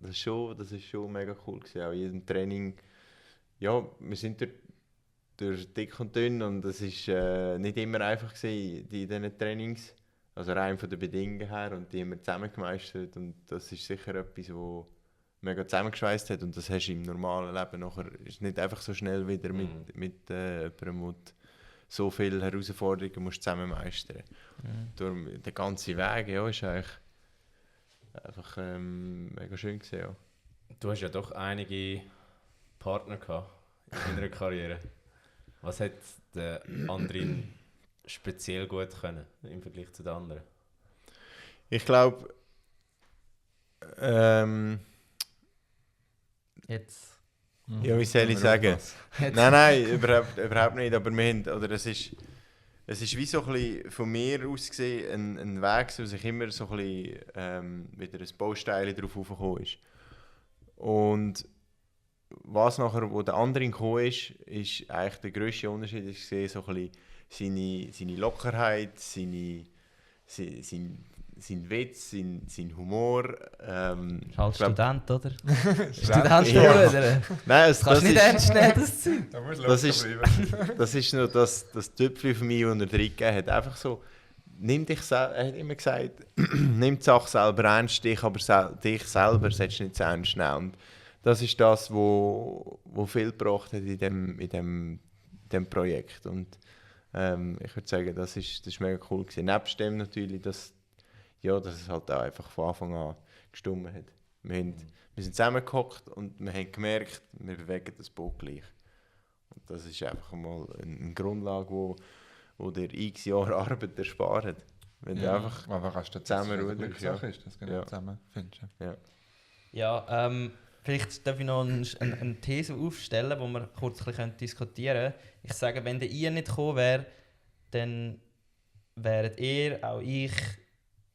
das ist schon mega cool gewesen. Auch in jedem Training, ja, wir sind durch dick und dünn und es ist nicht immer einfach gewesen in diesen Trainings, also rein von den Bedingungen her und die haben wir zusammen gemeistert und das ist sicher etwas, wo mega zusammengeschweißt hat und das hast du im normalen Leben nachher, ist nicht einfach so schnell wieder mit jemandem, wo du so viele Herausforderungen musst zusammen meistern. Darum, der ganze Weg, ja, ist eigentlich einfach mega schön gewesen, ja. Du hast ja doch einige Partner gehabt in deiner Karriere. Was hat der Andrin speziell gut können im Vergleich zu den anderen? Ich glaube, Jetzt. ja, wie soll ich sagen? Nein, überhaupt nicht. Aber wir haben, oder es ist wie so ein bisschen von mir aus gesehen ein Weg, wo sich immer so ein bisschen wieder ein Baustein drauf aufgekommen ist. Und was nachher, wo der andere gekommen ist eigentlich der grösste Unterschied. Ich sehe so ein bisschen seine Lockerheit, sein Witz, sein Humor. Ist halt Student, oder? Student, ja. Oder? Nein, Das kannst du nicht ernst nehmen, das Zeug. Da muss Das locker ist- bleiben. Das ist noch das Tüpfchen für mich, das er drin gegeben hat. Einfach so, er hat immer gesagt, nimm die Sache selber ernst, dich dich selber sollst du nicht zu ernst nehmen. Und das ist das, wo viel gebracht hat in dem Projekt. Und ich würde sagen, das ist mega cool gewesen. Nebst dem natürlich, dass es halt auch einfach von Anfang an gestimmt hat. Wir sind zusammengehockt und wir haben gemerkt, wir bewegen das Boot gleich. Und das ist einfach mal eine Grundlage, wo dir x Jahre Arbeit erspart. Wenn du einfach kannst du zusammen rudern, rudern, Sache ja. ist, dass du genau Ja. zusammen findest. Ja. Ja, vielleicht darf ich noch eine These aufstellen, die wir kurz ein bisschen diskutieren können. Ich sage, wenn der ihr nicht gekommen wäre, dann wäret ihr, auch ich,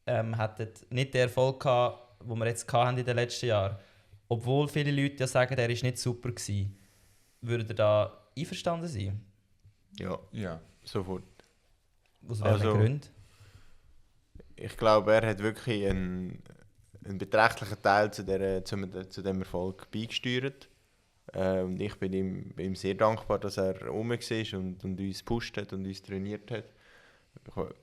hättet nicht den Erfolg gehabt, den wir jetzt hatten in den letzten Jahren. Obwohl viele Leute ja sagen, er war nicht super gewesen. Würdet ihr da einverstanden sein? Ja. Sofort. Aus welchen Gründen? Ich glaube, er hat wirklich einen beträchtlichen Teil zu dem Erfolg beigesteuert. Und ich bin ihm sehr dankbar, dass er rum war und uns gepusht hat und uns trainiert hat.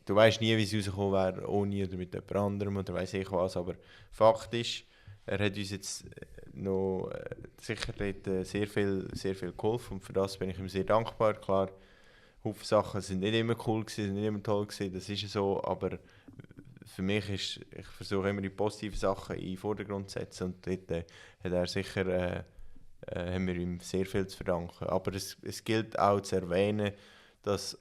Du weißt nie, wie es rausgekommen wäre, ohne oder mit jemand anderem oder weiss ich was, aber Fakt ist, er hat uns jetzt noch sicher sehr viel geholfen und für das bin ich ihm sehr dankbar. Klar, Haufen Sachen sind nicht immer cool gewesen, sind nicht immer toll gewesen, das ist so, aber für mich ist, ich versuche immer die positiven Sachen in den Vordergrund zu setzen und dort hat er sicher, haben wir ihm sehr viel zu verdanken. Aber es gilt auch zu erwähnen, dass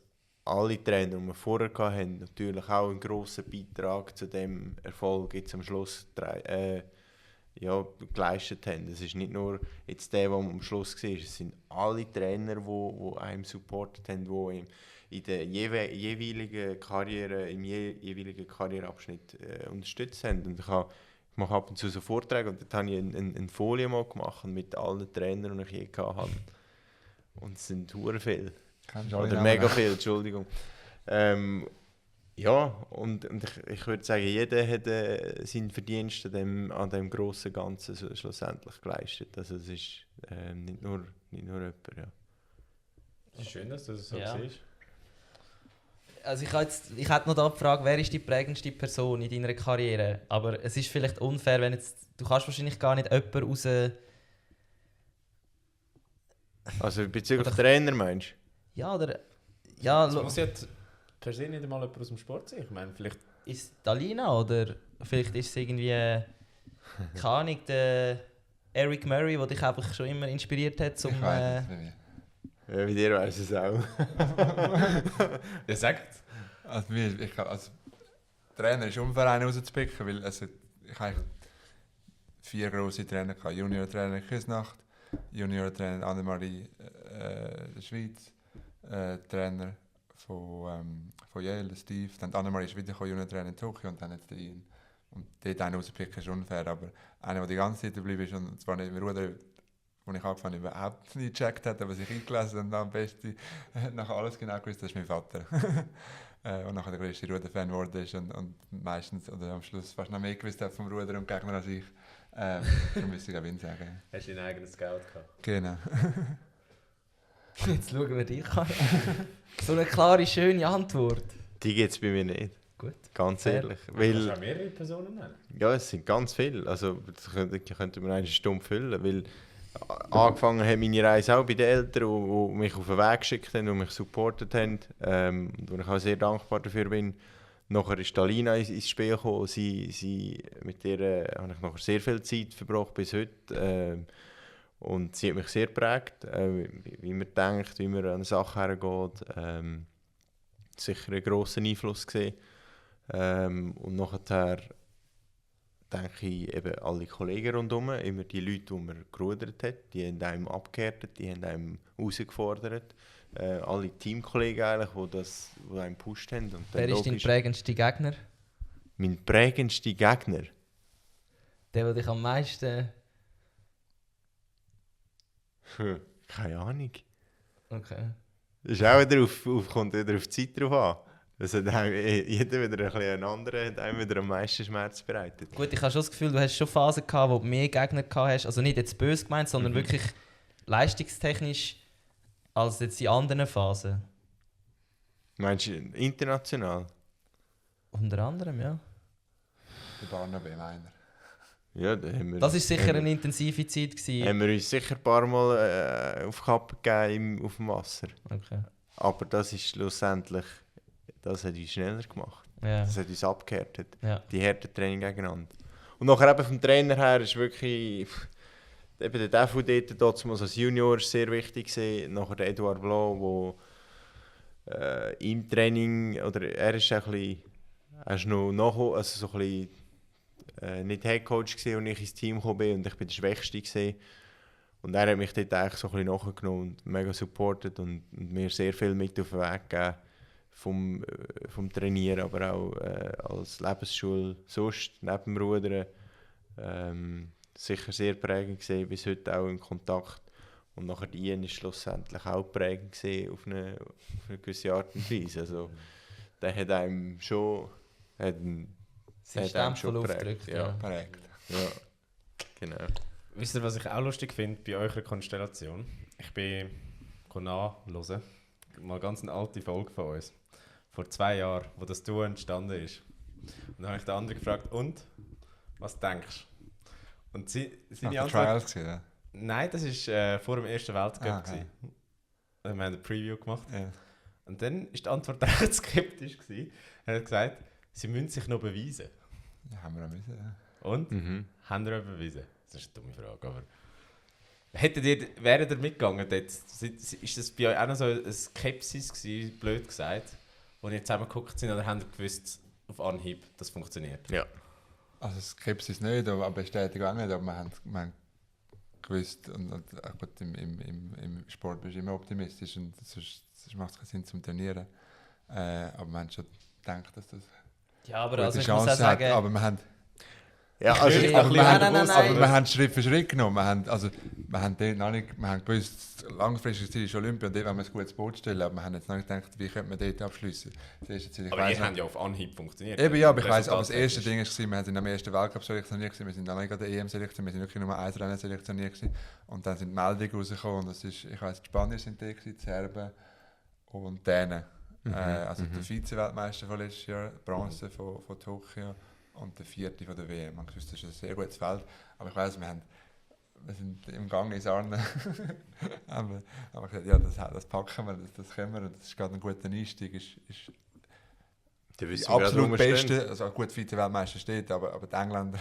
alle Trainer, die wir vorher hatten, natürlich auch einen grossen Beitrag zu dem Erfolg jetzt am Schluss geleistet haben. Es ist nicht nur jetzt der am Schluss war, es sind alle Trainer, die einem supportet haben, die ihm in der jeweiligen Karriere, im jeweiligen Karriereabschnitt unterstützt haben. Und ich mache ab und zu so Vorträge und dort habe ich eine Folie mal gemacht mit allen Trainern, die ich je hatte. Und es sind hure viel. Kennst du alle Oder Namen? mega viel, Entschuldigung. Ja, und ich würde sagen, jeder hat seinen Verdienst an dem grossen Ganzen schlussendlich geleistet. Also es ist nicht nur jemand, ja. Es ist schön, dass du das so Ja. siehst. Also ich hätte noch da die Frage, wer ist die prägendste Person in deiner Karriere? Aber es ist vielleicht unfair, wenn jetzt... Du kannst wahrscheinlich gar nicht jemanden raus... Also bezüglich Oder- Trainer meinst Ja, oder... Ja, Es muss jetzt per se nicht einmal jemand aus dem Sport sein. Ich meine, vielleicht... ist es Dalina oder vielleicht ist es irgendwie... keine Ahnung, der Eric Murray, der dich einfach schon immer inspiriert hat, zum... Ich weiß es nicht. du? Ja, wie dir weiss es auch. Der sagt... Als Trainer ist unfair, einen rauszupicken, weil ich habe 4 grosse Trainer gehabt. Junior-Trainer Küsnacht, Junior-Trainer Annemarie der Schweiz, Trainer von Yale, Steve. Dann Annemarie ist wiedergekommen, Junior-Trainer in Tokio und dann jetzt der Ian. Und dort einen rauspicken ist unfair, aber einer, der die ganze Zeit geblieben ist, und zwar nicht im Ruder, wo ich angefangen habe, überhaupt nicht gecheckt hat, aber sich eingelesen und am besten nachher alles genau gewusst, das ist mein Vater. Und nachher der grösste Ruder-Fan geworden ist und meistens oder am Schluss fast noch mehr gewusst hat vom Ruder und Gegner als ich. Darum müsste ich auch ihn sagen. Hast du deinen eigenen Scout gehabt? Genau. Jetzt schauen wir dich an. So eine klare, schöne Antwort. Die gibt es bei mir nicht. Gut. Ganz Fair. ehrlich. Kannst du Weil, auch mehrere Personen nennen? ja, es sind ganz viele. Also, das könnte man eine Stunde füllen. Weil angefangen hat meine Reise auch bei den Eltern, die mich auf den Weg geschickt haben und mich supportet haben. Und wo ich auch sehr dankbar dafür bin. Nachher ist Alina ins Spiel gekommen. Mit der habe ich nachher sehr viel Zeit verbracht bis heute. Und sie hat mich sehr geprägt, wie man denkt, wie man an Sachen hergeht. Sicher einen grossen Einfluss gesehen. Und nachher denke ich, eben alle Kollegen rundherum, immer die Leute, die man gerudert hat, die haben einem abgehärtet, die haben einem herausgefordert. Alle Teamkollegen eigentlich, die einen gepusht haben. Und dann Wer ist dein logisch, prägendster Gegner? mein prägendster Gegner? Der dich am meisten... Keine Ahnung. Okay. Das ist auch kommt wieder auf die Zeit drauf an. Das hat jeder wieder ein bisschen einen anderen, hat einem wieder am meisten Schmerz bereitet. Gut, ich habe schon das Gefühl, du hast schon Phasen gehabt, wo du mehr Gegner gehabt hast. Also nicht jetzt böse gemeint, sondern wirklich leistungstechnisch als jetzt die anderen Phasen. Meinst du international? Unter anderem, ja. Der Barnaby meiner. Ja, da haben wir, Das war sicher haben eine intensive Zeit gewesen. haben wir uns sicher ein paar Mal auf die Kappe gegeben auf dem Wasser. Okay. Aber das ist schlussendlich, das hat uns schneller gemacht. Ja. Das hat uns abgehärtet. Ja. Die harten Training gegeneinander. Und nachher eben vom Trainer her ist wirklich, eben der Defu dort als Junior ist sehr wichtig gewesen. Nachher der Edouard Blanc, der im Training, oder er ist ein bisschen, er ist noch nachgekommen, also so ein bisschen, nicht Headcoach gewesen, als ich ins Team gekommen bin und ich bin der Schwächste gewesen. Und er hat mich dort eigentlich so ein bisschen nachgenommen und mega supportet und mir sehr viel mit auf den Weg gegeben. Vom Trainieren, aber auch als Lebensschule sonst, neben dem Rudern. Sicher sehr prägend gesehen, bis heute auch in Kontakt. Und nachher die Ian ist schlussendlich auch prägend gesehen auf eine gewisse Art und Weise. Also, der hat einem schon... Sein hat einem Stempel geprägt, aufgedrückt. ja. Ja. Korrekt. Ja, genau. Wisst ihr, was ich auch lustig finde bei eurer Konstellation? Ich bin nachhören, mal ganz eine alte Folge von uns. Vor 2 Jahren, wo das Duo entstanden ist. Und dann habe ich den anderen gefragt, und? Was denkst du? Und seine Nach den Antwort... Trials gewesen, ja? Nein, das war vor dem Ersten Weltcup. Okay. Wir haben eine Preview gemacht. Ja. Und dann war die Antwort recht skeptisch. Er hat gesagt, sie müssen sich noch beweisen. Ja, haben wir auch müssen, ja. Und? Mhm. Haben wir auch beweisen? Das ist eine dumme Frage, aber... Wäret ihr mitgegangen dort? Ist das bei euch auch noch so eine Skepsis gewesen, blöd gesagt, wo ihr zusammen geguckt sind, oder habt ihr gewusst, auf Anhieb, das funktioniert? Ja. Also Skepsis nicht, aber Bestätigung auch nicht, aber wir haben gewusst, und auch gut, im Sport bist du immer optimistisch und sonst macht es keinen Sinn zum Trainieren. Aber wir haben schon gedacht, dass das Ja, aber gute also ich muss auch Chance hat, sagen, aber wir haben... Ja, also, Nein, Aber wir haben, nein. aber wir haben Schritt für Schritt genommen. Wir haben gewusst, langfristig Ziel ist Olympia und dort wollen wir ein gutes Boot stellen. Aber wir haben jetzt noch nicht gedacht, wie könnte man dort abschließen. Aber ihr habt ja auf Anhieb funktioniert. Eben, ja, aber ich weiss, aber das Resultat- erste Ding war, wir sind am ersten Weltcup selektioniert, wir sind noch nicht an der EM selektioniert, wir sind wirklich nur ein Rennen selektioniert gewesen. Und dann sind die Meldungen rausgekommen und das ist, ich weiss, die Spanier sind da gewesen, die Serben und Dänen. Also der Vize-Weltmeister von letztes Jahr, Bronze von Tokio und der vierte von der WM. Man wusste, das ist ein sehr gutes Feld, aber ich weiss, wir sind im Gang in Sarne. aber gesagt, ja, das packen wir, das können wir, das ist gerade ein guter Einstieg. Ist die absolut beste, also gut, Vize-Weltmeister steht, aber die Engländer,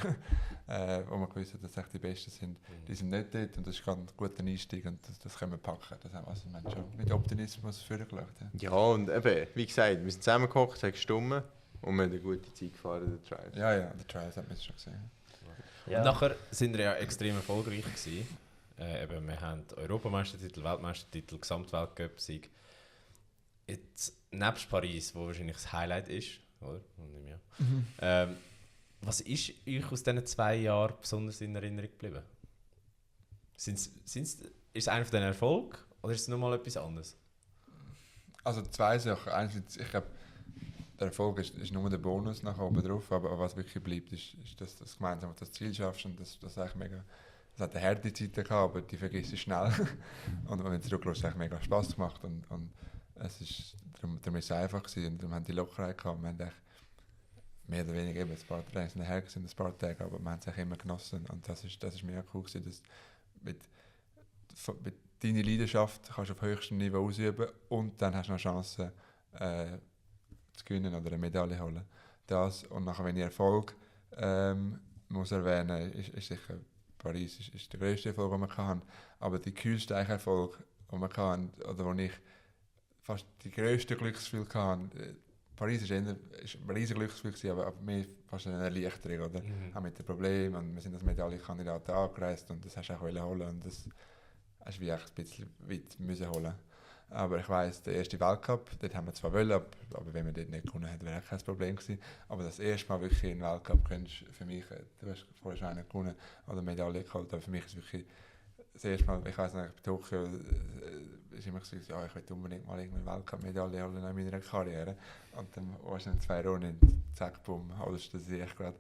wo man gewusst hat, dass echt die Besten sind, die sind nicht dort und das ist gerade ein guter Einstieg und das können wir packen. Das haben wir schon mit Optimismus vorgeschaut. ja, und eben, wie gesagt, wir sind zusammengekocht, haben gestummen und wir haben eine gute Zeit gefahren in den Trials. Ja, die Trials hat man jetzt schon gesehen. Ja. Und nachher sind wir ja extrem erfolgreich gewesen. Eben, wir haben Europameistertitel, Weltmeistertitel, Gesamtweltcup-Sieg. Jetzt, nebst Paris, wo wahrscheinlich das Highlight ist, oder? Was ist euch aus diesen 2 Jahren besonders in Erinnerung geblieben? Ist es einer von diesen Erfolgen oder ist es nochmal etwas anderes? Also 2 Sachen. Einerseits, ich glaube, der Erfolg ist nur der Bonus nach oben drauf, aber was wirklich bleibt, ist dass du gemeinsam das Ziel schaffst und das eigentlich mega. Es hat eine harte Zeit gehabt, aber die vergisst du schnell. Und wenn du zurückschaust, hat es mega Spass gemacht und es ist darum ist es einfach gewesen und darum haben die Lockerheit gehabt. Wir haben echt mehr oder weniger eben ein paar Tage sind her gewesen, ein paar Tage, aber wir haben es echt immer genossen und das ist mega cool gewesen, dass mit deiner Leidenschaft kannst du auf höchstem Niveau ausüben und dann hast du noch Chancen zu gewinnen oder eine Medaille holen. Das und nachher, wenn ich Erfolg muss erwähnen, ist sicher Paris ist der grösste Erfolg, den man kann, aber die kühlste Erfolg, den man kann, oder wo ich fast die grösste Glücksgefühl hatte. Paris ist ein riesiges Glücksgefühl, aber mehr fast eine Erleichterung, oder? Auch mit dem Problem und wir sind als Medaillenkandidaten angereist und das hast du auch holen und das hast du wie ein bisschen weit müssen holen. Aber ich weiss, der erste Weltcup, dort haben wir zwar wollen, aber wenn wir dort nicht gewonnen hätten, wäre kein Problem gewesen. Aber das erste Mal wirklich in den Weltcup könntest für mich, du hast vorher schon einen gewonnen oder Medaille geholt, aber für mich ist wirklich das erste Mal, ich weiss noch, bei Tokio ist immer gesagt, ja, ich will unbedingt mal eine Weltcup-Medaille holen in meiner Karriere. Und dann warst du in 2 Runden und zack, bumm, holst du das ich gerade.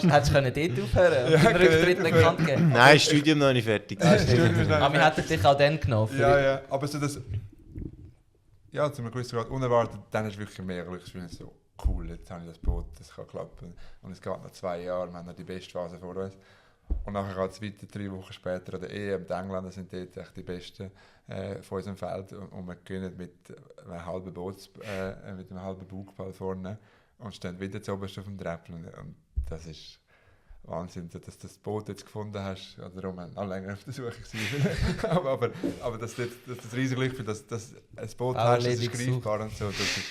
Hättest du dort aufhören Ja, und den Rücktritt nicht bekannt geben? Nein, das Studium noch nicht fertig. Aber wir hätten dich auch dann genommen. Ja, aber so das, ja, zu einem gewissen Grad unerwartet, dann ist wirklich mehr Glücksgefühl so cool, jetzt habe ich das Boot, das kann klappen. Und es geht noch 2 Jahre, wir haben noch die beste Phase vor uns. Und nachher geht es weiter, 3 Wochen später an der EM. Die Engländer sind dort echt die Besten von unserem Feld. Und wir gewinnen mit einem halben Baugball vorne und stehen wieder zuoberst auf dem Treppel. Und das ist Wahnsinn, dass du das Boot jetzt gefunden hast. Oder darum haben wir noch länger auf der Suche gewesen. aber das riesige Glück, für das ein Boot Auch hast, das ist erledigt greifbar und so. Das ist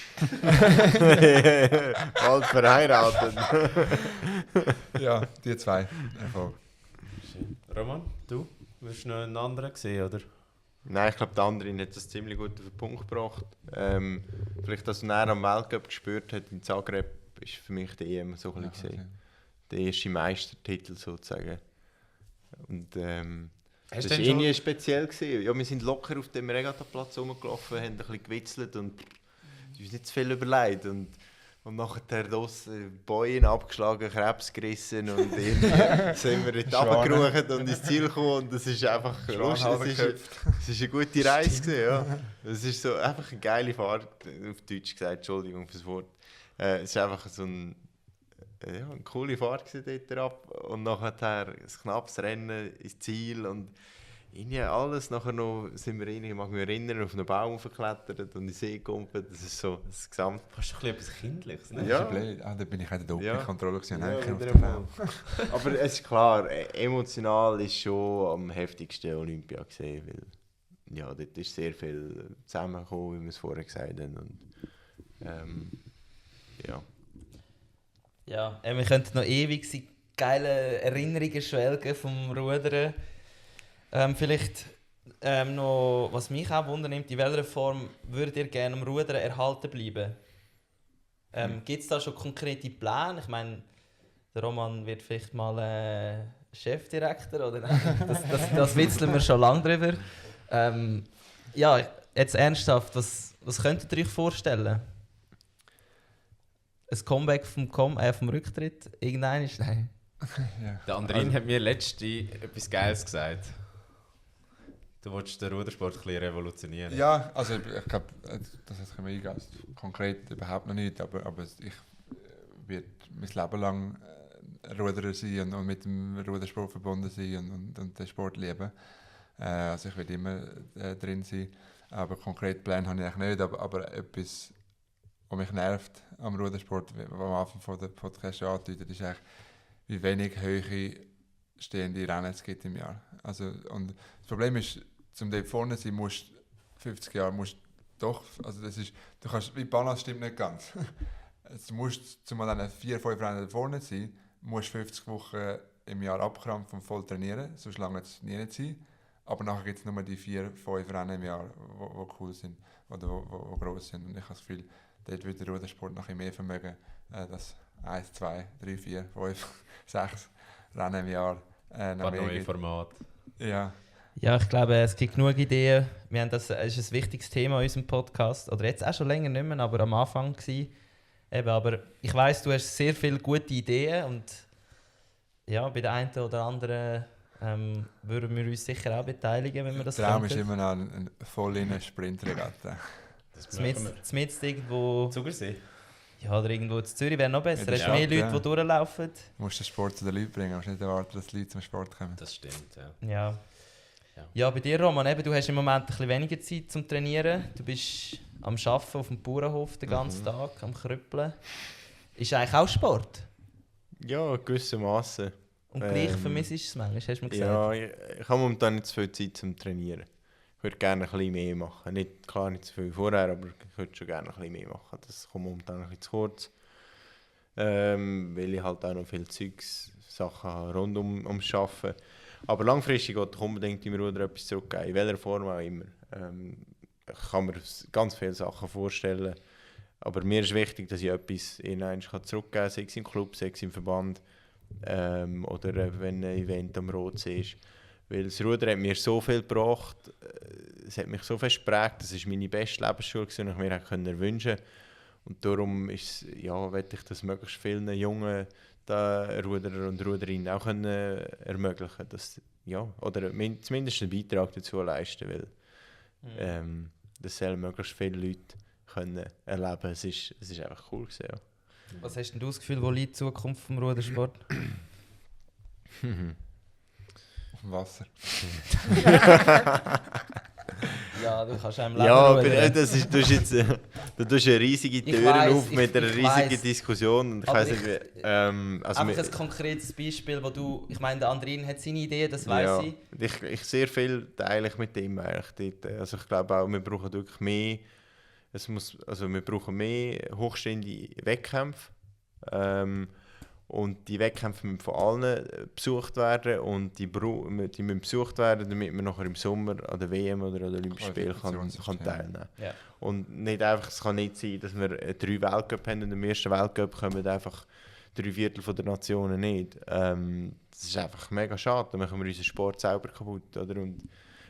Bald verheiratet. ja, die 2 Erfolge. Roman, du? Willst du noch einen anderen sehen, oder? Nein, ich glaube, der andere hat das ziemlich gut auf den Punkt gebracht. Vielleicht, dass er am Weltcup gespürt hat, in Zagreb, ist für mich der EM so ein bisschen gesehen. Der erste Meistertitel sozusagen. Und das war irgendwie speziell gewesen. Ja, wir sind locker auf dem Regattaplatz rumgelaufen, haben ein bisschen gewitzelt und uns nicht zu viel überlegt. Und nachher Bäume abgeschlagen, Krebs gerissen und irgendwie sind wir dort runtergerufen und ins Ziel gekommen. Und das ist einfach lustig. Es ist eine gute Reise gewesen, ja. Es ist so einfach eine geile Fahrt, auf Deutsch gesagt, Entschuldigung fürs Wort. Es ist einfach so eine coole Fahrt dort ab und nachher ein knappes Rennen ins Ziel und irgendwie alles. Nachher noch sind wir ich mag mich erinnern, auf einen Baum geklettert und in den See gekumpelt. Das ist so das Gesamt. Fast ein bisschen etwas Kindliches, ne? Ja. Da bin ich in der Dopingkontrolle gewesen. Aber es ist klar, emotional ist schon am heftigsten Olympia gesehen, weil ja, dort ist sehr viel zusammengekommen, wie wir es vorher gesagt haben. Und, ja. Ja, wir könnten noch ewig so geile Erinnerungen schwelgen vom Rudern. Vielleicht noch, was mich auch wundernimmt, in welcher Form würdet ihr gerne am Rudern erhalten bleiben? Gibt es da schon konkrete Pläne? Ich meine, Der Roman wird vielleicht mal Chefdirektor, oder? Das witzeln wir schon lange drüber. Ja, jetzt ernsthaft, was könntet ihr euch vorstellen? Ein Comeback vom Rücktritt? Irgendein ist nein. Ja. Der Andrin hat mir letztens etwas Geiles gesagt. Du willst den Rudersport ein bisschen revolutionieren. Ja, also ich glaube, das können wir eingehen. Also, konkret überhaupt noch nicht, aber ich werde mein Leben lang Ruderer sein und mit dem Rudersport verbunden sein und den Sport lieben. Also ich werde immer drin sein, aber konkret Pläne habe ich eigentlich nicht, aber etwas, was mich nervt am Rudersport, was am Anfang von der Podcast schon andeutet, ist eigentlich, wie wenig Höhe stehende Rennen es gibt im Jahr. Also, und das Problem ist, um dort vorne zu sein, musst 50 Jahre musst doch, also das ist, du kannst, wie Balance stimmt nicht ganz. Du musst, um an diesen 4-5 Rennen vorne zu sein, musst 50 Wochen im Jahr abkrampfen und voll trainieren, sonst lange es nie nicht sein. Aber nachher gibt es nur die 4-5 Rennen im Jahr, die cool sind oder die gross sind. Und ich habe das Gefühl, dort wird der Rudersport noch ein mehr vermögen, dass 1, 2, 3, 4, 5, 6 Rennen im Jahr Ein paar neue Formate. Ja. Ja, ich glaube, es gibt genug Ideen. Wir haben das ist ein wichtiges Thema in unserem Podcast. Oder jetzt auch schon länger nicht mehr, aber am Anfang war. Eben, aber ich weiss, du hast sehr viele gute Ideen und ja, bei der einen oder anderen würden wir uns sicher auch beteiligen, wenn wir das Der Traum ist könnten. immer noch eine voll in eine Sprintregatta. Das machen wir. Zumindest irgendwo... Zugersee. Ja, oder irgendwo in Zürich wäre noch besser. In der Hast du mehr Stadt, Leute, ja. die durchlaufen? Du musst den Sport zu den Leuten bringen, du musst nicht erwarten, dass die Leute zum Sport kommen. Das stimmt, ja. Ja. Ja. Ja, bei dir, Roman, eben, du hast im Moment ein bisschen weniger Zeit zum Trainieren. Du bist am Arbeiten auf dem Bauernhof den ganzen Tag, am Krüppeln. Ist eigentlich auch Sport? Ja, gewissermaßen. Und gleich vermisst du es manchmal, hast du mir gesagt. Ja, ich habe momentan nicht so viel Zeit zum Trainieren. Ich würde gerne ein bisschen mehr machen. Klar nicht so viel vorher, aber ich würde schon gerne ein bisschen mehr machen. Das kommt momentan ein bisschen zu kurz. Weil ich halt auch noch viele Sachen habe rund ums Arbeiten. Aber langfristig will ich unbedingt im Ruder etwas zurückgeben, in welcher Form auch immer. Ich kann mir ganz viele Sachen vorstellen. Aber mir ist wichtig, dass ich etwas zurückgeben kann, sei es im Club, sei es im Verband. Oder wenn ein Event am Rotsee ist. Weil das Ruder hat mir so viel gebracht, es hat mich so fest geprägt, das war meine beste Lebensschule, die ich mir wünschen konnte. Und darum will ich das möglichst vielen jungen Ruderer und Ruderinnen auch ermöglichen können. Oder zumindest einen Beitrag dazu leisten, weil das sollen möglichst viele Leute können erleben. Es ist einfach cool gewesen, ja. Was hast denn du das Gefühl, wo liegt die Zukunft vom Rudersport? Auf dem Wasser. Ja, du kannst einem Leben Ja, aber rudern. du tust eine riesige Tür weiss, auf mit einer ich riesigen weiss. Diskussion. Und ich Aber weiss nicht, Einfach ein konkretes Beispiel, wo du... Ich meine, der Andrin hat seine Idee, das weiss ich. Ich sehr viel teile ich mit ihm eigentlich dort. Also ich glaube auch, wir brauchen wirklich mehr... wir brauchen mehr hochstehende Wettkämpfe. Und die Wettkämpfe müssen von allen besucht werden und die müssen besucht werden, damit man nachher im Sommer an der WM oder an den Olympischen Spielen kann teilnehmen kann. Ja. Und nicht einfach, es kann nicht sein, dass wir 3 Weltcup haben und im ersten Weltcup kommen einfach 3/4 der Nationen nicht. Das ist einfach mega schade, dann machen wir unseren Sport selber kaputt. Oder? Und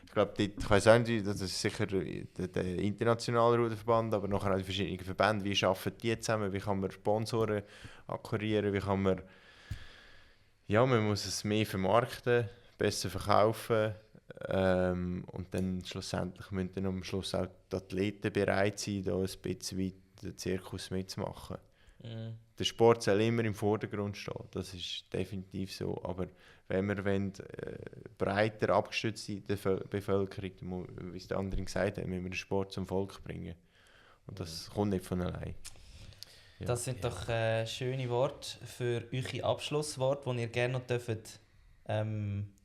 ich glaube, ich weiss auch nicht, das ist sicher der internationale Ruderverband, aber nachher auch die verschiedenen Verbände, wie arbeiten die zusammen, wie kann man Sponsoren akquirieren, wie kann man... Ja, man muss es mehr vermarkten, besser verkaufen und dann schlussendlich müssen dann am Schluss auch die Athleten bereit sein, da ein bisschen weit den Zirkus mitzumachen. Mhm. Der Sport soll immer im Vordergrund stehen, das ist definitiv so, aber wenn wir breiter abgestützt in der Bevölkerung, wie es der andere gesagt hat, müssen wir den Sport zum Volk bringen. Und das kommt nicht von allein. Ja. Das sind doch schöne Worte für eure Abschlussworte, die ihr gerne noch dürft,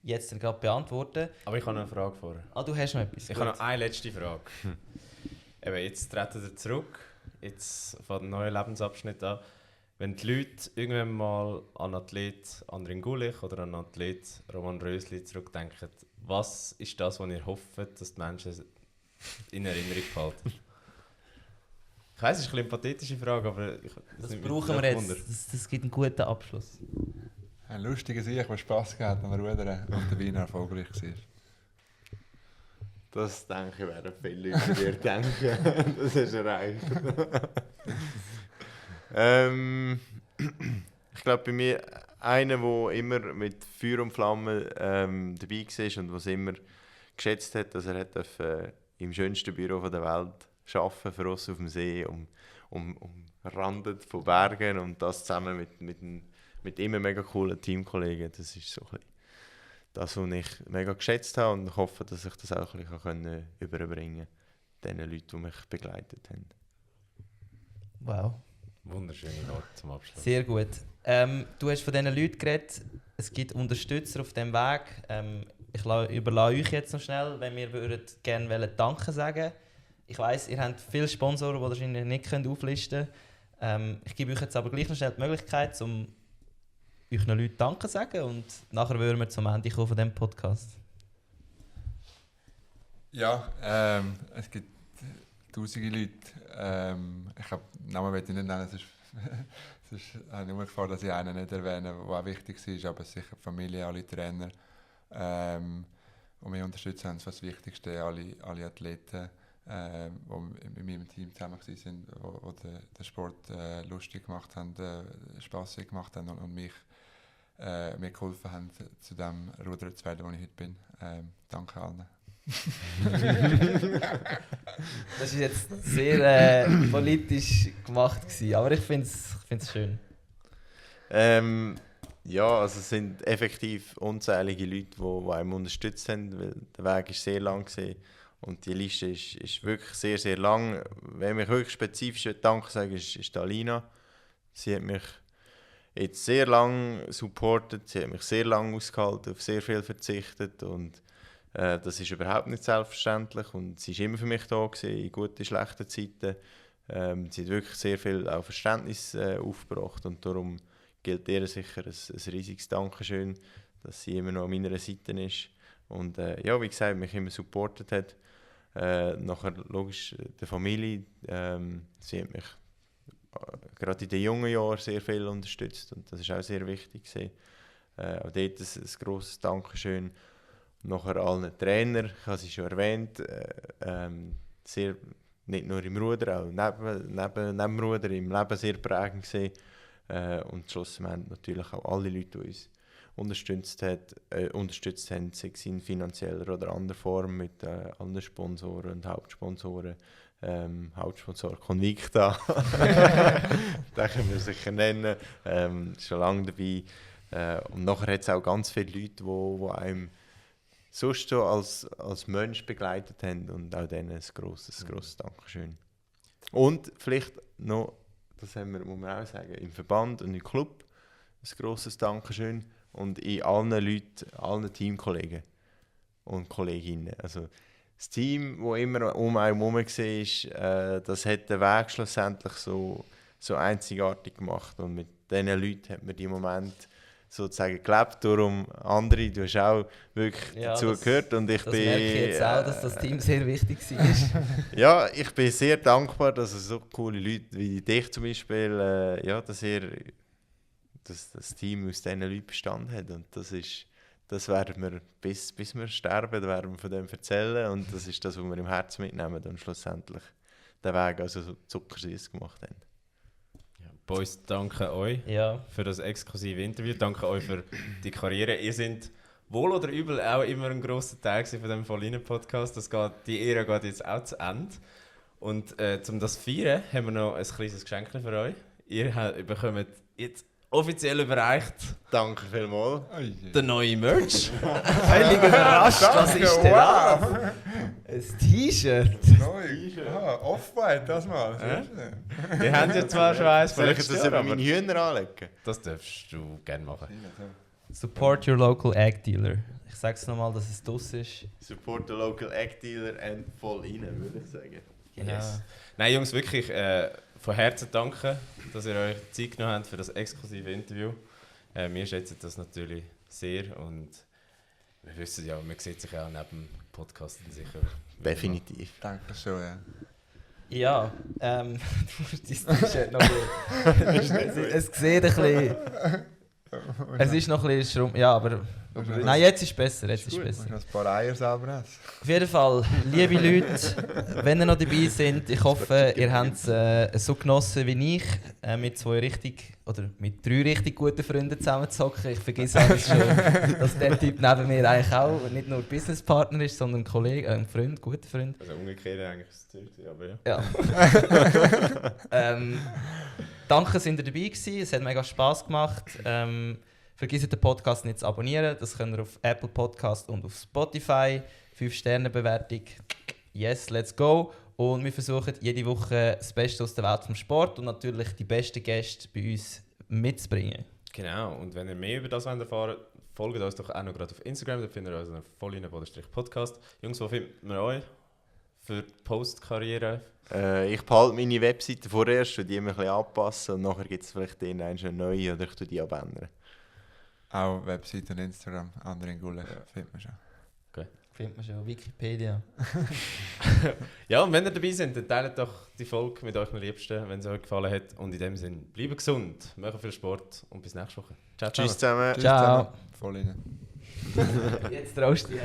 jetzt gerade beantworten. Aber ich habe noch eine Frage vorher. Ah, du hast noch etwas? Ich habe noch eine letzte Frage. Eben, jetzt treten wir zurück. Jetzt fängt ein neuer Lebensabschnitt an. Wenn die Leute irgendwann mal an Athlet Andrin Gulich oder an Athlet Roman Rösli zurückdenken, was ist das, was ihr hofft, dass die Menschen in Erinnerung behalten? Ich weiss, es ist eine pathetische Frage, aber Das brauchen wir jetzt. Das gibt einen guten Abschluss. Ein lustiger Sieg, der Spass gehabt am Rudern und der Wiener erfolgreich war. Das denke ich, werden viele Leute dir denken. Das hast du erreicht. Ich glaube, bei mir einer, der immer mit Feuer und Flamme dabei war und was immer geschätzt hat, dass er hat im schönsten Büro der Welt arbeiten für uns auf dem See, umrandet von Bergen und das zusammen mit immer mega coolen Teamkollegen. Das ist so ein bisschen das, was ich mega geschätzt habe und ich hoffe, dass ich das auch ein bisschen überbringen kann, den Leuten, die mich begleitet haben. Wow. Wunderschöne Worte zum Abschluss. Sehr gut. Du hast von diesen Leuten geredet, es gibt Unterstützer auf diesem Weg. Ich überlasse euch jetzt noch schnell, wenn wir gerne Danke sagen. Ich weiss, ihr habt viele Sponsoren, die wahrscheinlich nicht auflisten können. Ich gebe euch jetzt aber gleich noch schnell die Möglichkeit, um euch noch Leute Danke zu sagen und nachher würden wir zum Ende kommen von diesem Podcast. Ja, es gibt tausende Leute. Ich habe Namen will ich nicht nennen, sonst habe ich nur Gefahr, dass ich einen nicht erwähne, der auch wichtig war, aber sicher die Familie, alle Trainer, die mich unterstützt haben, das Wichtigste, alle Athleten, die mit meinem Team zusammen waren, die den Sport lustig gemacht haben, spassig gemacht haben und mir geholfen haben, zu dem Ruderer zu werden, wo ich heute bin. Danke allen. Das war jetzt sehr politisch gemacht gewesen, aber ich finde es schön. Ja, also es sind effektiv unzählige Leute, die einem unterstützt haben, weil der Weg war sehr lang gewesen. Und die Liste ist wirklich sehr, sehr lang. Wenn ich wirklich spezifisch Danke sage, ist Alina. Sie hat mich jetzt sehr lange supportet, sie hat mich sehr lange ausgehalten, auf sehr viel verzichtet und das ist überhaupt nicht selbstverständlich und sie war immer für mich da gewesen, in guten, schlechten Zeiten. Sie hat wirklich sehr viel auch Verständnis aufgebracht und darum gilt ihr sicher ein riesiges Dankeschön, dass sie immer noch an meiner Seite ist und ja, wie gesagt, mich immer supportet hat. Nachher logisch der Familie, sie hat mich gerade in den jungen Jahren sehr viel unterstützt und das ist auch sehr wichtig gewesen. Auch dort ein grosses Dankeschön. Nachher allen Trainern, ich habe sie schon erwähnt, sehr, nicht nur im Ruder, auch neben dem Ruder im Leben sehr prägend gewesen. Und schlussendlich natürlich auch alle Leute, die uns unterstützt haben, sei es in finanzieller oder anderer Form mit allen Sponsoren und Hauptsponsoren. Hauptsponsor Convicta, den können wir sicher nennen, schon lange dabei. Und nachher hat es auch ganz viele Leute, die einem sonst so als Mensch begleitet haben und auch denen ein grosses Dankeschön. Und vielleicht noch, das muss man auch sagen, im Verband und im Club ein grosses Dankeschön und in allen Leuten, allen Teamkollegen und Kolleginnen. Also das Team, das immer um einen herum war, das hat den Weg schlussendlich so einzigartig gemacht und mit diesen Leuten hat man die Momente sozusagen gelebt, darum andere, du hast auch wirklich dazu gehört und ich bin... Das merke ich jetzt auch, dass das Team sehr wichtig war. Ja, ich bin sehr dankbar, dass es so coole Leute wie dich zum Beispiel, dass das Team aus diesen Leuten bestanden hat und das werden wir, bis wir sterben, werden wir von dem erzählen und das ist das, was wir im Herzen mitnehmen und schlussendlich den Weg also so zuckersüß gemacht haben. Boys, danke euch für das exklusive Interview. Danke euch für die Karriere. Ihr seid wohl oder übel auch immer ein grosser Teil von diesem Vollinen-Podcast. Die Ära geht jetzt auch zu Ende. Und um das zu feiern, haben wir noch ein kleines Geschenk für euch. Ihr bekommt jetzt offiziell überreicht. Danke vielmals. Der neue Merch. Völlig überrascht, was ist denn das? Ein T-Shirt. Off-White, das mal. Wir haben ja zwar schon eins von Soll ich letztes das Jahr, über aber meine Hühner anlegen? das darfst du gerne machen. Support your local egg dealer. Ich sage es nochmal, dass es draus ist. Support the local egg dealer and voll rein, würde ich sagen. Yes. Ja. Nein, Jungs, wirklich von Herzen danke, dass ihr euch Zeit genommen habt für das exklusive Interview. Wir schätzen das natürlich sehr und wir wissen ja, man sieht sich auch neben dem Podcast sicher. Definitiv. Danke schön, ja. Ja, du musst dein T-Shirt noch gut. Es sieht ein bisschen... Es ist noch ein bisschen schrumm. Ja, aber... Nein, jetzt ist es besser. Jetzt ist Du besser. musst noch ein paar Eier selber essen. Auf jeden Fall, liebe Leute, wenn ihr noch dabei seid, ich hoffe, ihr habt es so genossen wie ich, mit mit 3 richtig guten Freunden zusammen zu zocken. Ich vergesse alles schon, dass der Typ neben mir eigentlich auch nicht nur Businesspartner ist, sondern ein Kollege, ein Freund, guter Freund. Also umgekehrt eigentlich ist es aber ja. Danke, sind ihr dabei gewesen. Es hat mega Spass gemacht. Vergesst den Podcast nicht zu abonnieren. Das könnt ihr auf Apple Podcast und auf Spotify. 5-Sterne-Bewertung. Yes, let's go. Und wir versuchen jede Woche das Beste aus der Welt vom Sport und natürlich die besten Gäste bei uns mitzubringen. Genau, und wenn ihr mehr über das erfahren wollt, folgt uns doch auch noch gerade auf Instagram. Da findet ihr uns auf Vollinen_Podcast. Jungs, wo findet man euch für die Postkarriere? Ich behalte meine Webseite vorerst und die ein bisschen anpassen und nachher gibt es vielleicht eine neue oder ich tue die abändern. Auch Webseite und Instagram, andere in Gulle, findet man schon. Findet man schon, Wikipedia. Ja, und wenn ihr dabei seid, dann teilt doch die Folge mit euren Liebsten, wenn es euch gefallen hat. Und in dem Sinne, bleibt gesund, macht viel Sport und bis nächste Woche. Ciao, ciao. Tschüss zusammen. Ciao. Voll rein. Jetzt traust du dich.